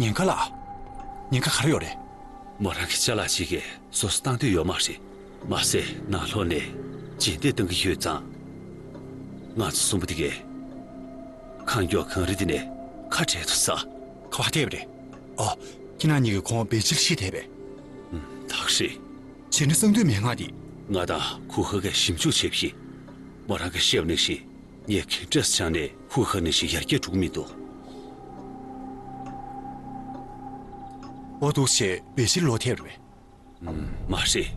ཉེན་ཁ་ལ། ཉེན་ཁ་ག་རེ་ཡོད་རེད། མོ་རང་གི་ཅ་ལག་ཅིག་གིས་སོ་སོ་བཏང་འདོད་ཡོད་མ་རེད། མ་ཟད་ནང་ལོགས་ནས་རྗེས་འདེད་གཏང་གི་ཡོད་ཙང་། ང་ཚོ་གསུམ་པོ་དེ་གས་ཁང་སྐྱོགས་གངས་རི་དེ་ནས་ཁ་བྲལ་དུ་ས། ག་པར་བསྡད་པ་རེད། ཨོ། ཁྱེད་རང་གཉིས་ཀྱིས་ཁོང་བེ་ཅིལ་ཤི་བསྡད་པས། ཨུམ། ད་ག་རེད། བྱས་ན་གསང་འདུས་མན་ངག་འདི། ང་དང་ཁུ་ཧ་གིས་ཞིབ་འཇུག་བྱས་པ་ཡིན། མོ་རང་གིས་བཤད་པ་ནང་བཞིན། ངས་གིན་ཏྲེས་ཆང་ནས་ཧུ་ཧ་ནང་བཞིན་ཡར་རྒྱས་འགྲོ་གི་མི་འདུག་འོ་འདུག་བྱས་བེ་ཤིར་ལོག་ཐེབས་རེད། ཨུམ། མ་རེད།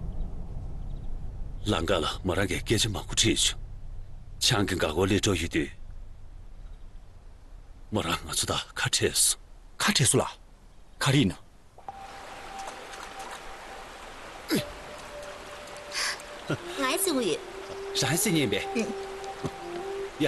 ལམ་ཁ་ལ་མོ་རང་གིས་སྐད་ཆ་མང་པོ་དྲིས་བྱུང་། ཆང་གི་འགག་སྒོ་སླེབས་འགྲོ་ཡོད་དུས། མོ་རང་ང་ཚོ་དང་ཁ་བྲལ་སོང་། ཁ་བྲལ་སོང་ལ། ག་རེ་ཡིན་ན། ང་ཡི་སེམས་ཡོད། རང་ཡི་སེམས་ཉན་པས། ཡ།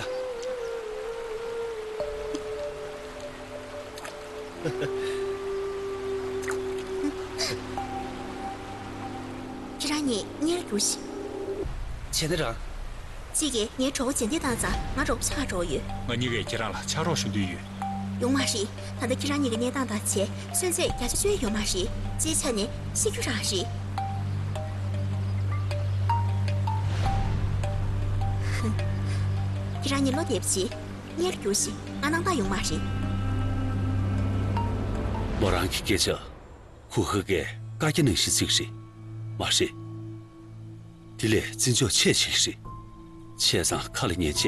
ཁྱེད་རང་གཉིས་གཉེར་རྒྱུགས་ཤིག་བྱས་ན་རང་། གཅིག་གིས་ངའི་གྲོགས་པོ་རྗེས་འདེད་བཏང་ཙང་ང་རོགས་པ་ཆགས་འགྲོ་ཡོད། ང་གཉིས་ཀས་ཁྱེད་རང་ལ་ཕྱག་རོགས་ཞུ་འདོད་ཡོད། ཡོང་མ་རེད། ད་ལྟ་ཁྱེད་རང་གཉིས་ཀྱི་གནས་སྟངས་དང་བྱས་ཚོད་ཚོད་བརྒྱ་ཆ་བཅུ་ཡོད་མ་རེད། སྤྱིའི་ཆ་ནས་ཤི་རྒྱུ་རང་རེད། ཁྱེད་རང་གཉིས་བློ་བདེ་པོ་བྱེད། གཉེར་རྒྱུགས་ཤིག་ང་སྣང་དག་ཡོང་མ་རེད། མོ་རང་གི་སྐད་ཆ། ཁུ་ཧ་གིས་བཀའ་རྒྱ་ནང་བཞིན་བརྩི་གི་རེད། མ་རེད། དེ་ལས་བརྩི་འཇོག་ཆེ་བྱེད་ཀྱི་རེད། བྱས་ཙང་ཁ་ལ་ཉན་བྱས་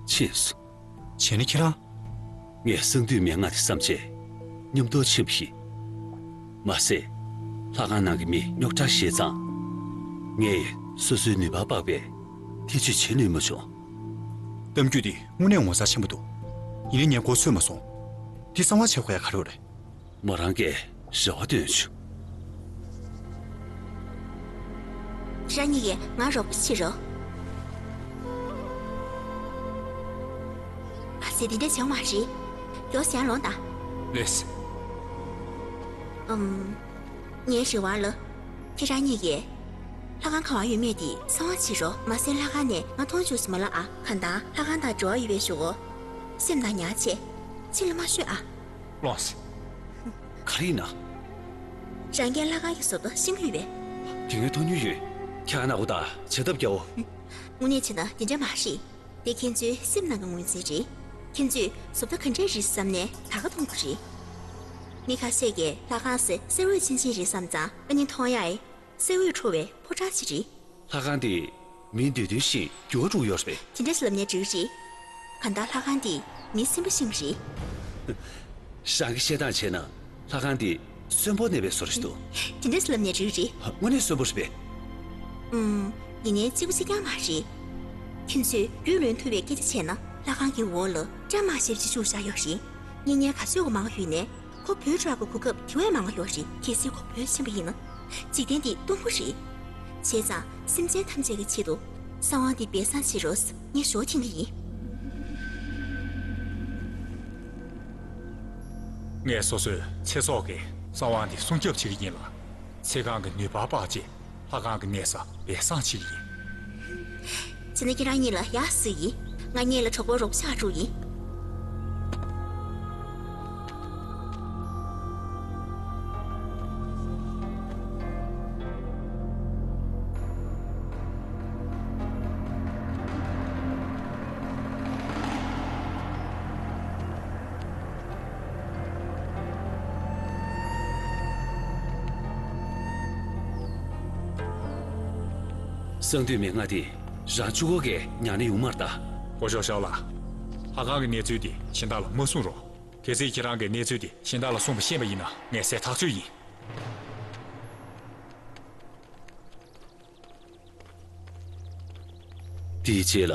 ཕྱིན་སོང་། བྱས་ན་ཁྱེད་རང་། ངས་གསང་འདུས་མན་ངག་དེ་བསམ་བྱས་མཉམ་དུ་ཕྱིན་པ་ཡིན། མ་ཟད། ལྷ་ཁང་ནང་གི་མི་རྙོག་དྲ་བཤད་ཙང་། ངས་སོ་སོའི་ནུས་པ་དཔག་པས་ཐེ་བྱུས་བྱེད་ནུས་མ་བྱུང་། གཏམ་རྒྱུད་འདི་དངོས་གནས་ངོ་མཚར་ཆེན་པོ་འདུག་ཡིན་ནའི་ངས་མགོ་ཚོས་མ་སོང་། འདི་གསང་བ་བྱེད་དགོས་ཡ་ག་རེ་ཡོད་རེད། མོ་རང་གིས་རེ་བ་བཏོན་བྱུང་། ཁྱེད་རང་གཉིས་ཀྱིས་ང་རོགས་པ་བྱེད་རོགས། ཨ་ཙི། དེ་འདྲ་བྱུང་མ་རེད། མགྱོགས་ཡར་ལོངས་དང་། ལགས་སེ། ཨམ། ངའི་རེ་བ་ལ། ཁྱེད་རང་གཉིས་ཀྱིས། ལྷ་ཁང་ག་པར་ཡོད་མེད་དེ་གསང་བ་བྱེད་རོགས། མ་ཟད་ལྷ་ཁང་ནས་ང་མཐོང་བཅུག་སོང་མ་ལ་ཨ། གང་ལྟར་ལྷ་ཁང་དང་འབྲེལ་བ་ཡོད་པའི་གཞུག་གུ། སེམས་ནང་ཉར་བྱས། ཕྱི་ལ་མ་ཤོད་ཨ། ལགས་སེ། ག་རེ་ཡིན་ན། རང་གིས་ལྷ་ཁང་གི་བཟོ་ལྟ་ཤེས་ཀྱི་ཡོད་པས། དེ་སྔོན་མཐོང་མྱོང་ཡོད། ཁྱེད་ཨ་ན་འུ་ད་བྱེད་ཐབས་རྒྱག་འོ། དངོས་གནས་བྱས་ན་དེ་འདྲ་མ་རེད། དེ་ཁྱེད་ཚོའི་སེམས་ནང་གི་ངོས་འཛིན་རེད། ཁྱེད་ཚོས་བཟོ་ལྟ་ག་འདྲས་རེད་བསམ་ནས་ད་ག་མཐོང་གི་རེད། མི་ཁ་ཤས་ཀྱིས་ལྷ་ཁང་ཟེར་གསེར་འོད་ཆེན་ཆེན་རེད་བསམ་ཙང་ཨ་ནི་མཐོང་ཡ་ཨེ། གསེར་འོད་འཕྲོ་བའི་ཕོ་བྲང་ཞིག་རེད། ལྷ་ཁང་དེ་མིའི་འདོད་འདུན་བཞིན་འགྱུར་བ་འགྲོ་གི་ཡོད་རེད་པས། དེ་འདྲ་ཞིག་ལབ་ནས་འགྲིག་གི་རེད། གང་ལྟར་ལྷ་ཁང་འདི་མིའི་སེམས་པ་ཤེས་ཀྱི་རེད། རང་གིས་བཤད་སྟངས་བྱས་ན་ལྷ་ཁང་འདི་གསོན་པོར་གནས་པའི་བཟོ་འདྲ་ཞིག་འདུག་དེ་འདྲ་ཞིག་ལབ་ནས་འགྲིག་གི་རེད། དངོས་གནས་གསོན་པོ་རེད་པས། ཨུམ། ཡིན་ནའི་གཅིག་པ་གཅིག་རྐྱང་མ་རེད། ཁྱོད་ཚོས་རྒྱུས་ལོན་ཐུབ་པའི་སྐད་ཆ་བྱས་ན། ལྷ་ཁང་གི་འོག་ལ་བཀྲ་མ་ཤིས་པ་ཅིག་བཅུག་བཞག་ཡོད་རེད། གཉེན་ཉེ་ག་ཚོད་མང་པོ་ཡོད་ནའི། ཁོ་བྲོས་འགྲོ་ཡག་གི་གོ་སྐབས་དེ་བས་མང་པོ་ཡོད་རེད། གལ་སྲིད་ཁོ་བྲོས་ཕྱིན་པ་ཡིན་ན། འཇིག་རྟེན་འདི་སྟོང་པ་རེད། བྱས་ཙང་སེམས་ཅན་ཐམས་ཅད་ཀྱི་ཆེད་དུ་གསང་བ་འདི་སྦས་གསང་བྱེད་རོགས། ངས་ཞོ་འཐེན་གྱི་ཡིན། ངས་སོ་སོའི་ཚེ་སྲོག་གིས་གསང་བ་འདི་སྲུང་སྐྱོབ་བྱེད་ཀྱི་ཡིན་ལ། ཚེ་གང་གི་ནུས་པ་དཔག་ཅིང་ལྷ་ཁང་གི་གནས་ས་སྦས་གསང་བྱེད་ཀྱི་ཡིན། བྱས་ན་ཁྱེད་རང་གཉིས་ལ་ཡག་བཟོས་ཡིན། ང་གཉིས་ལ་གྲོགས་པོ་རོགས་ཆགས་འགྲོ་ཡིན། གསང་འདུས་མའི་ལྔ་དེ་རང་གཅིག་པོ་གིས་ཉར་ན་ཡོང་མ་རེད་ད། སྐུ་ཞབས་ཞའོ་ལགས། ལྷ་ཁང་གི་གནས་ཚུལ་དེ་གཞན་དག་ལ་མ་གསུང་རོགས། གལ་སྲིད་ཁྱེད་རང་གིས་གནས་ཚུལ་དེ་གཞན་དག་ལ་གསུངས་པ་ཤེས་པ་ཡིན་ན་ངས་ཟས་ཐག་ཆོད་ཡིན། དེའི་རྗེས་ལ།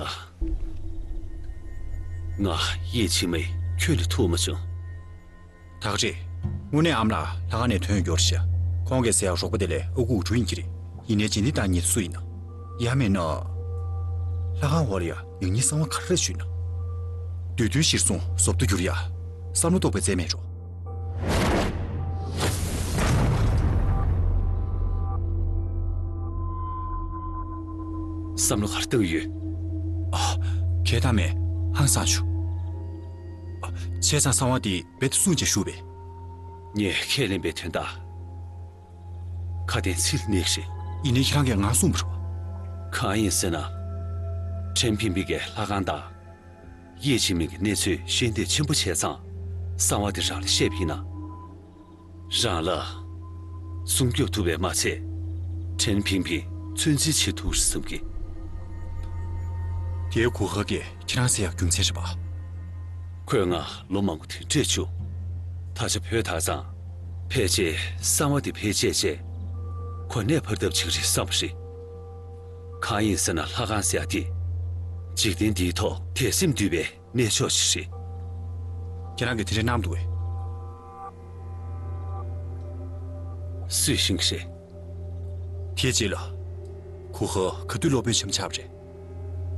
ང་ཡེ་ཆིང་མེ་ཁྱོད་ལ་ཐུག་མ་བྱུང་། ཐག་རེད། དངོས་གནས་ཨ་མ་ལགས་ལྷ་ཁང་ནས་ཐོན་ཡོད་རེད་ཤག་ཁོང་གིས་ཟེར་ཡག་རོགས་པ་དེ་ལས་ཨ་ཁུ་ཨུ་ཀྲུའུ་ཡིན་གྱི་རེད། ཡིན་ནའི་རྗེས་འདེད་བཏང་མཁན་སུ་ཡིན་ན། ཡང་མིན་ན། ལྷ་ཁང་འོག་ལ་ཡ་ཡང་སྙིང་གསང་བ་ག་རེ་རེད་ཞུས་ན། བདུད་འདུལ་གཞིར་བཟུང་ཟོབ་ཏུ་གྱུར་ཡ། བསམ་བློ་གཏོང་བའི་རྩལ་མེད་འགྲོ། བསམ་བློ་ག་རེ་བཏང་ཡོད། ཨ། གལ་གཏན་མེད། ཧང་སངས་བྱུང་། ཨ། བྱས་ཙང་གསང་བ་འདི་རྦད་དེ་སྲུང་བྱས་བཞུགས་པས། ངས་ཁས་ལེན་པའི་དོན་དག་ཁ་དན་ཚིག་ནས་རེད། ཡིན་ནའི་ཁྱེད་རང་གིས་ང་གསུངས་པ་རེད་པ། གང་ཡིན་ཟེར་ན། ཁྲེན་ཕིང་ཕིང་གིས་ལྷ་ཁང་དང་། ཡེ་ཆིང་མིང་གི་གནས་ཚུལ་ཤེས་འདོད་ཆེན་པོ་བྱས་ཙང་། གསང་བ་དེ་རང་ལ་བཤད་པ་ཡིན་ན། རང་ལ་སྲུང་སྐྱོབ་ཐུབ་པས་མ་ཚད། ཁྲེན་ཕིང་ཕིང་ཚོད་འཛིན་བྱེད་ཐུབ་རེད་བསམ་གི། དེའི་གོ་སྐབས་ཀྱིས་ཁྱེད་རང་ཟེར་ཡག་རྒྱུ་མཚན་རེད་པ། ཁོས་ང་ལོ་མང་པོ་དེ་འདྲས་བྱུང་། ད་ཆ་བོད་དར་ཙང་། ཕལ་ཆེར་གསང་བ་འདི་འཕེལ་རྒྱས་རྗེས། གོ་གནས་འཕར་ཐབས་བྱེད་ཀྱི་རེད་བསམ་པ་རེད། གང་ཡིན་ཟེར་ན་ལྷ་ཁང་ཟེར་ཡག་དེ། འཇིག་རྟེན་འདིའི་ཐོག་དད་སེམས་འདུས་པའི་གནས་མཆོག་ཅིག་རེད། ཁྱེད་རང་གིས་དེ་འདྲའི་གནང་འདུག་གས། སུས་ཤེས་ཀྱི་རེད། དེའི་རྗེས་ལ། གོ་ཧ་ག་དུས་སློབ་དཔོན་ཆེན་པོ་ཆགས་པ་རེད།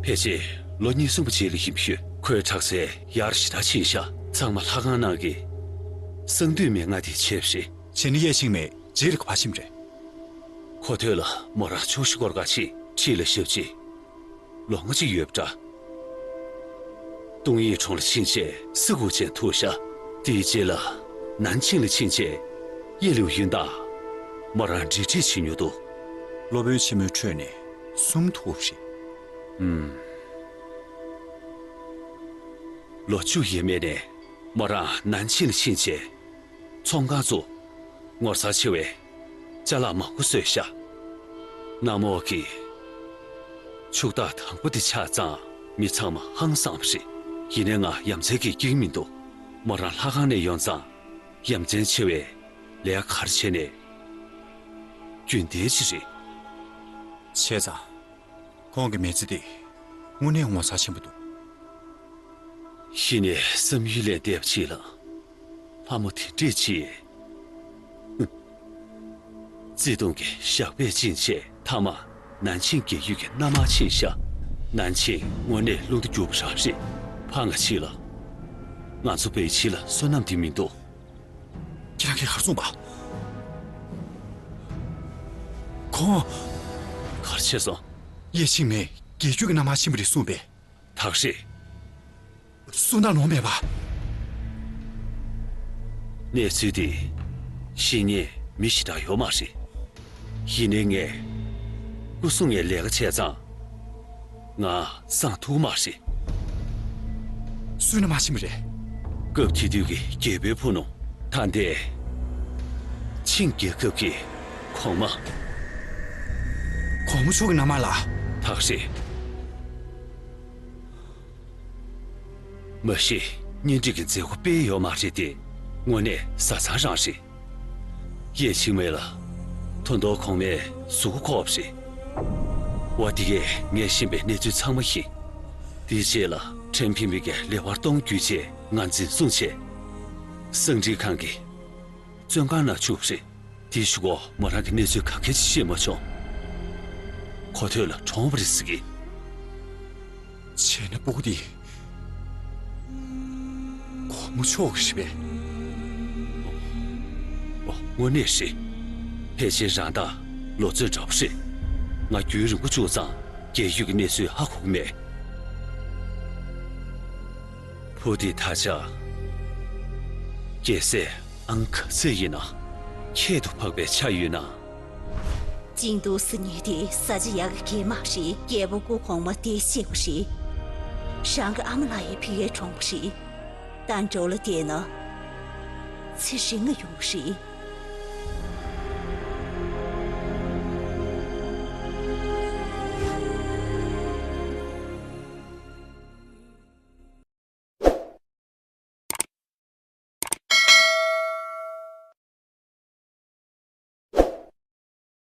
ཕལ་ཆེར་ལོ་གཉིས་གསུམ་པོ་རྗེས་ལ་ཡིན་པ་ཡོད། ཁོའི་ཁྲག་རྩལ་ཡར་ཞེ་དྲག་ཕྱིན་ཤག་ཚང་མ་ལྷ་ཁང་ནང་གི་གསང་འདུས་མའི་ལྔ་དེས་བྱས་པ་རེད། བྱས་ན་ཡེ་ཆིང་མེ་རྗེས་ལ་ག་པར་ཕྱིན་པ་རེད། ཁོ་ཐོད་ལ་མོ་རང་ཆུ་བཞི་སྐོར་ག་ཕྱིན། ཁྲིད་ལ་ཞབས་ཕྱི། ལོ་ལྔ་ཅིག་ཡོད་པ་འདྲ། ཏུང་ཡིས་གྲོང་ལ་ཕྱིན་རྗེས་སི་ཁུ་ཅན་ཐུག་ཤག་དེའི་རྗེས་ལ་ནན་ཆིང་ལ་ཕྱིན་རྗེས་ཡེ་ལིའུ་ཡུན་དང་མོ་རང་འབྲེལ་འདྲིས་བྱེད་མྱོང་འདུག་སློབ་དཔོན་ཆེན་མོའི་ཁྲོད་ནས་གསུམ་ཐུག་པ་རེད། ཨུམ། ལོ་བཅུ་ཡས་མས་ནས་མོ་རང་ནན་ཆིང་ལ་ཕྱིན་རྗེས། ཚོང་ཁང་བཙུགས། ངོ་མཚར་ཆེ་བའི་ཅ་ལག་མང་པོ་བཟོས་ཤག་གནམ་འོག་གི་ཕྱུག་བདག་དང་པོ་དེ་ཆགས་ཙང་མི་ཚང་མ་ཧང་སངས་པ་རེད། ཡིན་ནའི་ང་ཡ་མཚན་གྱིས་སྐྱེ་གི་མི་འདུག་མོ་རང་ལྷ་ཁང་ནས་ཡོང་ཙང་ཡ་མཚན་ཆེ་བའི་ལས་ཀ་ག་རེ་བྱས་ནས་རྒྱུན་ལྡན་ཅིག་རེད། བྱས་ཙང་། ཁོང་གི་མི་ཚེ་དེ་དངོས་གནས་ངོ་མཚར་ཆེན་པོ་འདུག་ཡིན་ནའི་བསམ་ཡུལ་ལས་འདས་པ་ཅིག་ལ། ལྷ་མོ་དེ་འདྲས་ཅིག་བརྩེ་དུང་གི་ཞགས་པས་བཅིངས་བྱས་མཐའ་མ་ནན་ཆིང་རྒས་ཡོལ་གྱི་མནའ་མར་ཕྱིན་ཤག་ནན་ཆིང་དངོས་གནས་རླུང་རྟ་རྒྱུག་པ་རང་རེད། ཕ་ང་ཕྱིན་ལ། ང་ཚོ་པེ་ཅིན་ལ་བསོད་ནམས་དེ་མི་འདུག་ཁྱེད་རང་གིས་ག་རེ་གསུངས་པ། ཁོང་། ག་རེ་བྱས་སོང་། ཡེ་ཆིང་མེ་རྒས་ཡོལ་གྱི་མནའ་མར་ཕྱིན་པ་རེད་གསུངས་པས། ཐག་རེད། གསུང་དང་ལོང་མེད་པ། གནས་ཚུལ་འདི་ཤེས་མཁན་མི་ཞེ་དྲག་ཡོད་མ་རེད། ཡིན་ནའི་ངས་སྐུ་སྲུང་ངའི་ལས་ཀ་བྱས་ཙང་ང་གསང་ཐུབ་མ་རེད། སུའི་མནའ་མར་ཕྱིན་པ་རེད། སྐབས་དེ་དུས་ཀྱི་རྒྱལ་པོའི་ཕུ་ནུ་ད་ལྟའི་ཆིང་རྒྱལ་ཁབ་ཀྱི་གོང་མ། གོང་མ་མཆོག་གི་མནའ་མར་ལ། ཐག་རེད། མ་གཞི་གཉེན་སྒྲིག་གི་མཛད་སྒོ་སྤེལ་ཡོད་མ་རེད་དེ། དངོས་གནས་བཟའ་ཚང་རང་རེད། ཡེ་ཆིང་མེ་ལ་དོན་ཐོག་གོང་མའི་གཟུགས་པོ་ཁོག་པ་རེད། འོ་དེ་གས་ངས་ཤེས་པའི་གནས་ཚུལ་ཚང་མ་ཡིན། དེའི་རྗེས་ལ་ཁྲེན་ཕིང་ཕིང་གིས་ལེ་ཝར་ཏོང་བརྒྱུད་བྱས་ང་འཛིན་བཟུང་བྱས། གསང་འཕྲིན་ཁང་གི་བཙོན་ཁང་ནང་བཅུག་པ་རེད། དེའི་གཞུག་གུ་མོ་རང་གི་གནས་ཚུལ་ག་གེ་ཅིག་ཤེས་མ་བྱུང་། གོ་ཐོས་ལ་གྲོངས་པ་རེད་ཟེར་གི། བྱས་ན་སྤུ་གུ་འདི་གོང་མ་མཆོག་གི་རེད་པས། ཨོ། དངོས་གནས་རེད། ཕལ་ཆེར་རང་ད་ལོ་ཚོད་འདྲ་པོ་རེད། ང་རྒྱུན་རིང་པོ་བཅུག་ཙང་རྒྱལ་ཡུལ་གྱི་གནས་ཚུལ་ཧ་གོ་གི་མེད། བུ་འདི་ད་ཆ་རྒྱལ་སྲས་ཨང་ག་ཚོད་ཡིན་ན། ཁྱད་དུ་འཕགས་པའི་ཆ་ཡོད་ན། ཅིང་ཏུའུ་ཟེར་མཁན་དེ་ས་ཆ་ཡག་གི་སྐྱེས་མ་རེད། རྒྱལ་པོ་སྐུ་གོང་མ་བདེ་སྐྱིད་པོ་རེད། རང་གི་ཨ་མ་ལགས་ཡང་ཕ་གིར་གྲོངས་པ་རེད། ད་འགྲོ་ལ་བསྡད་ན་ཚེ་རིང་ང་ཡོང་གི་རེད།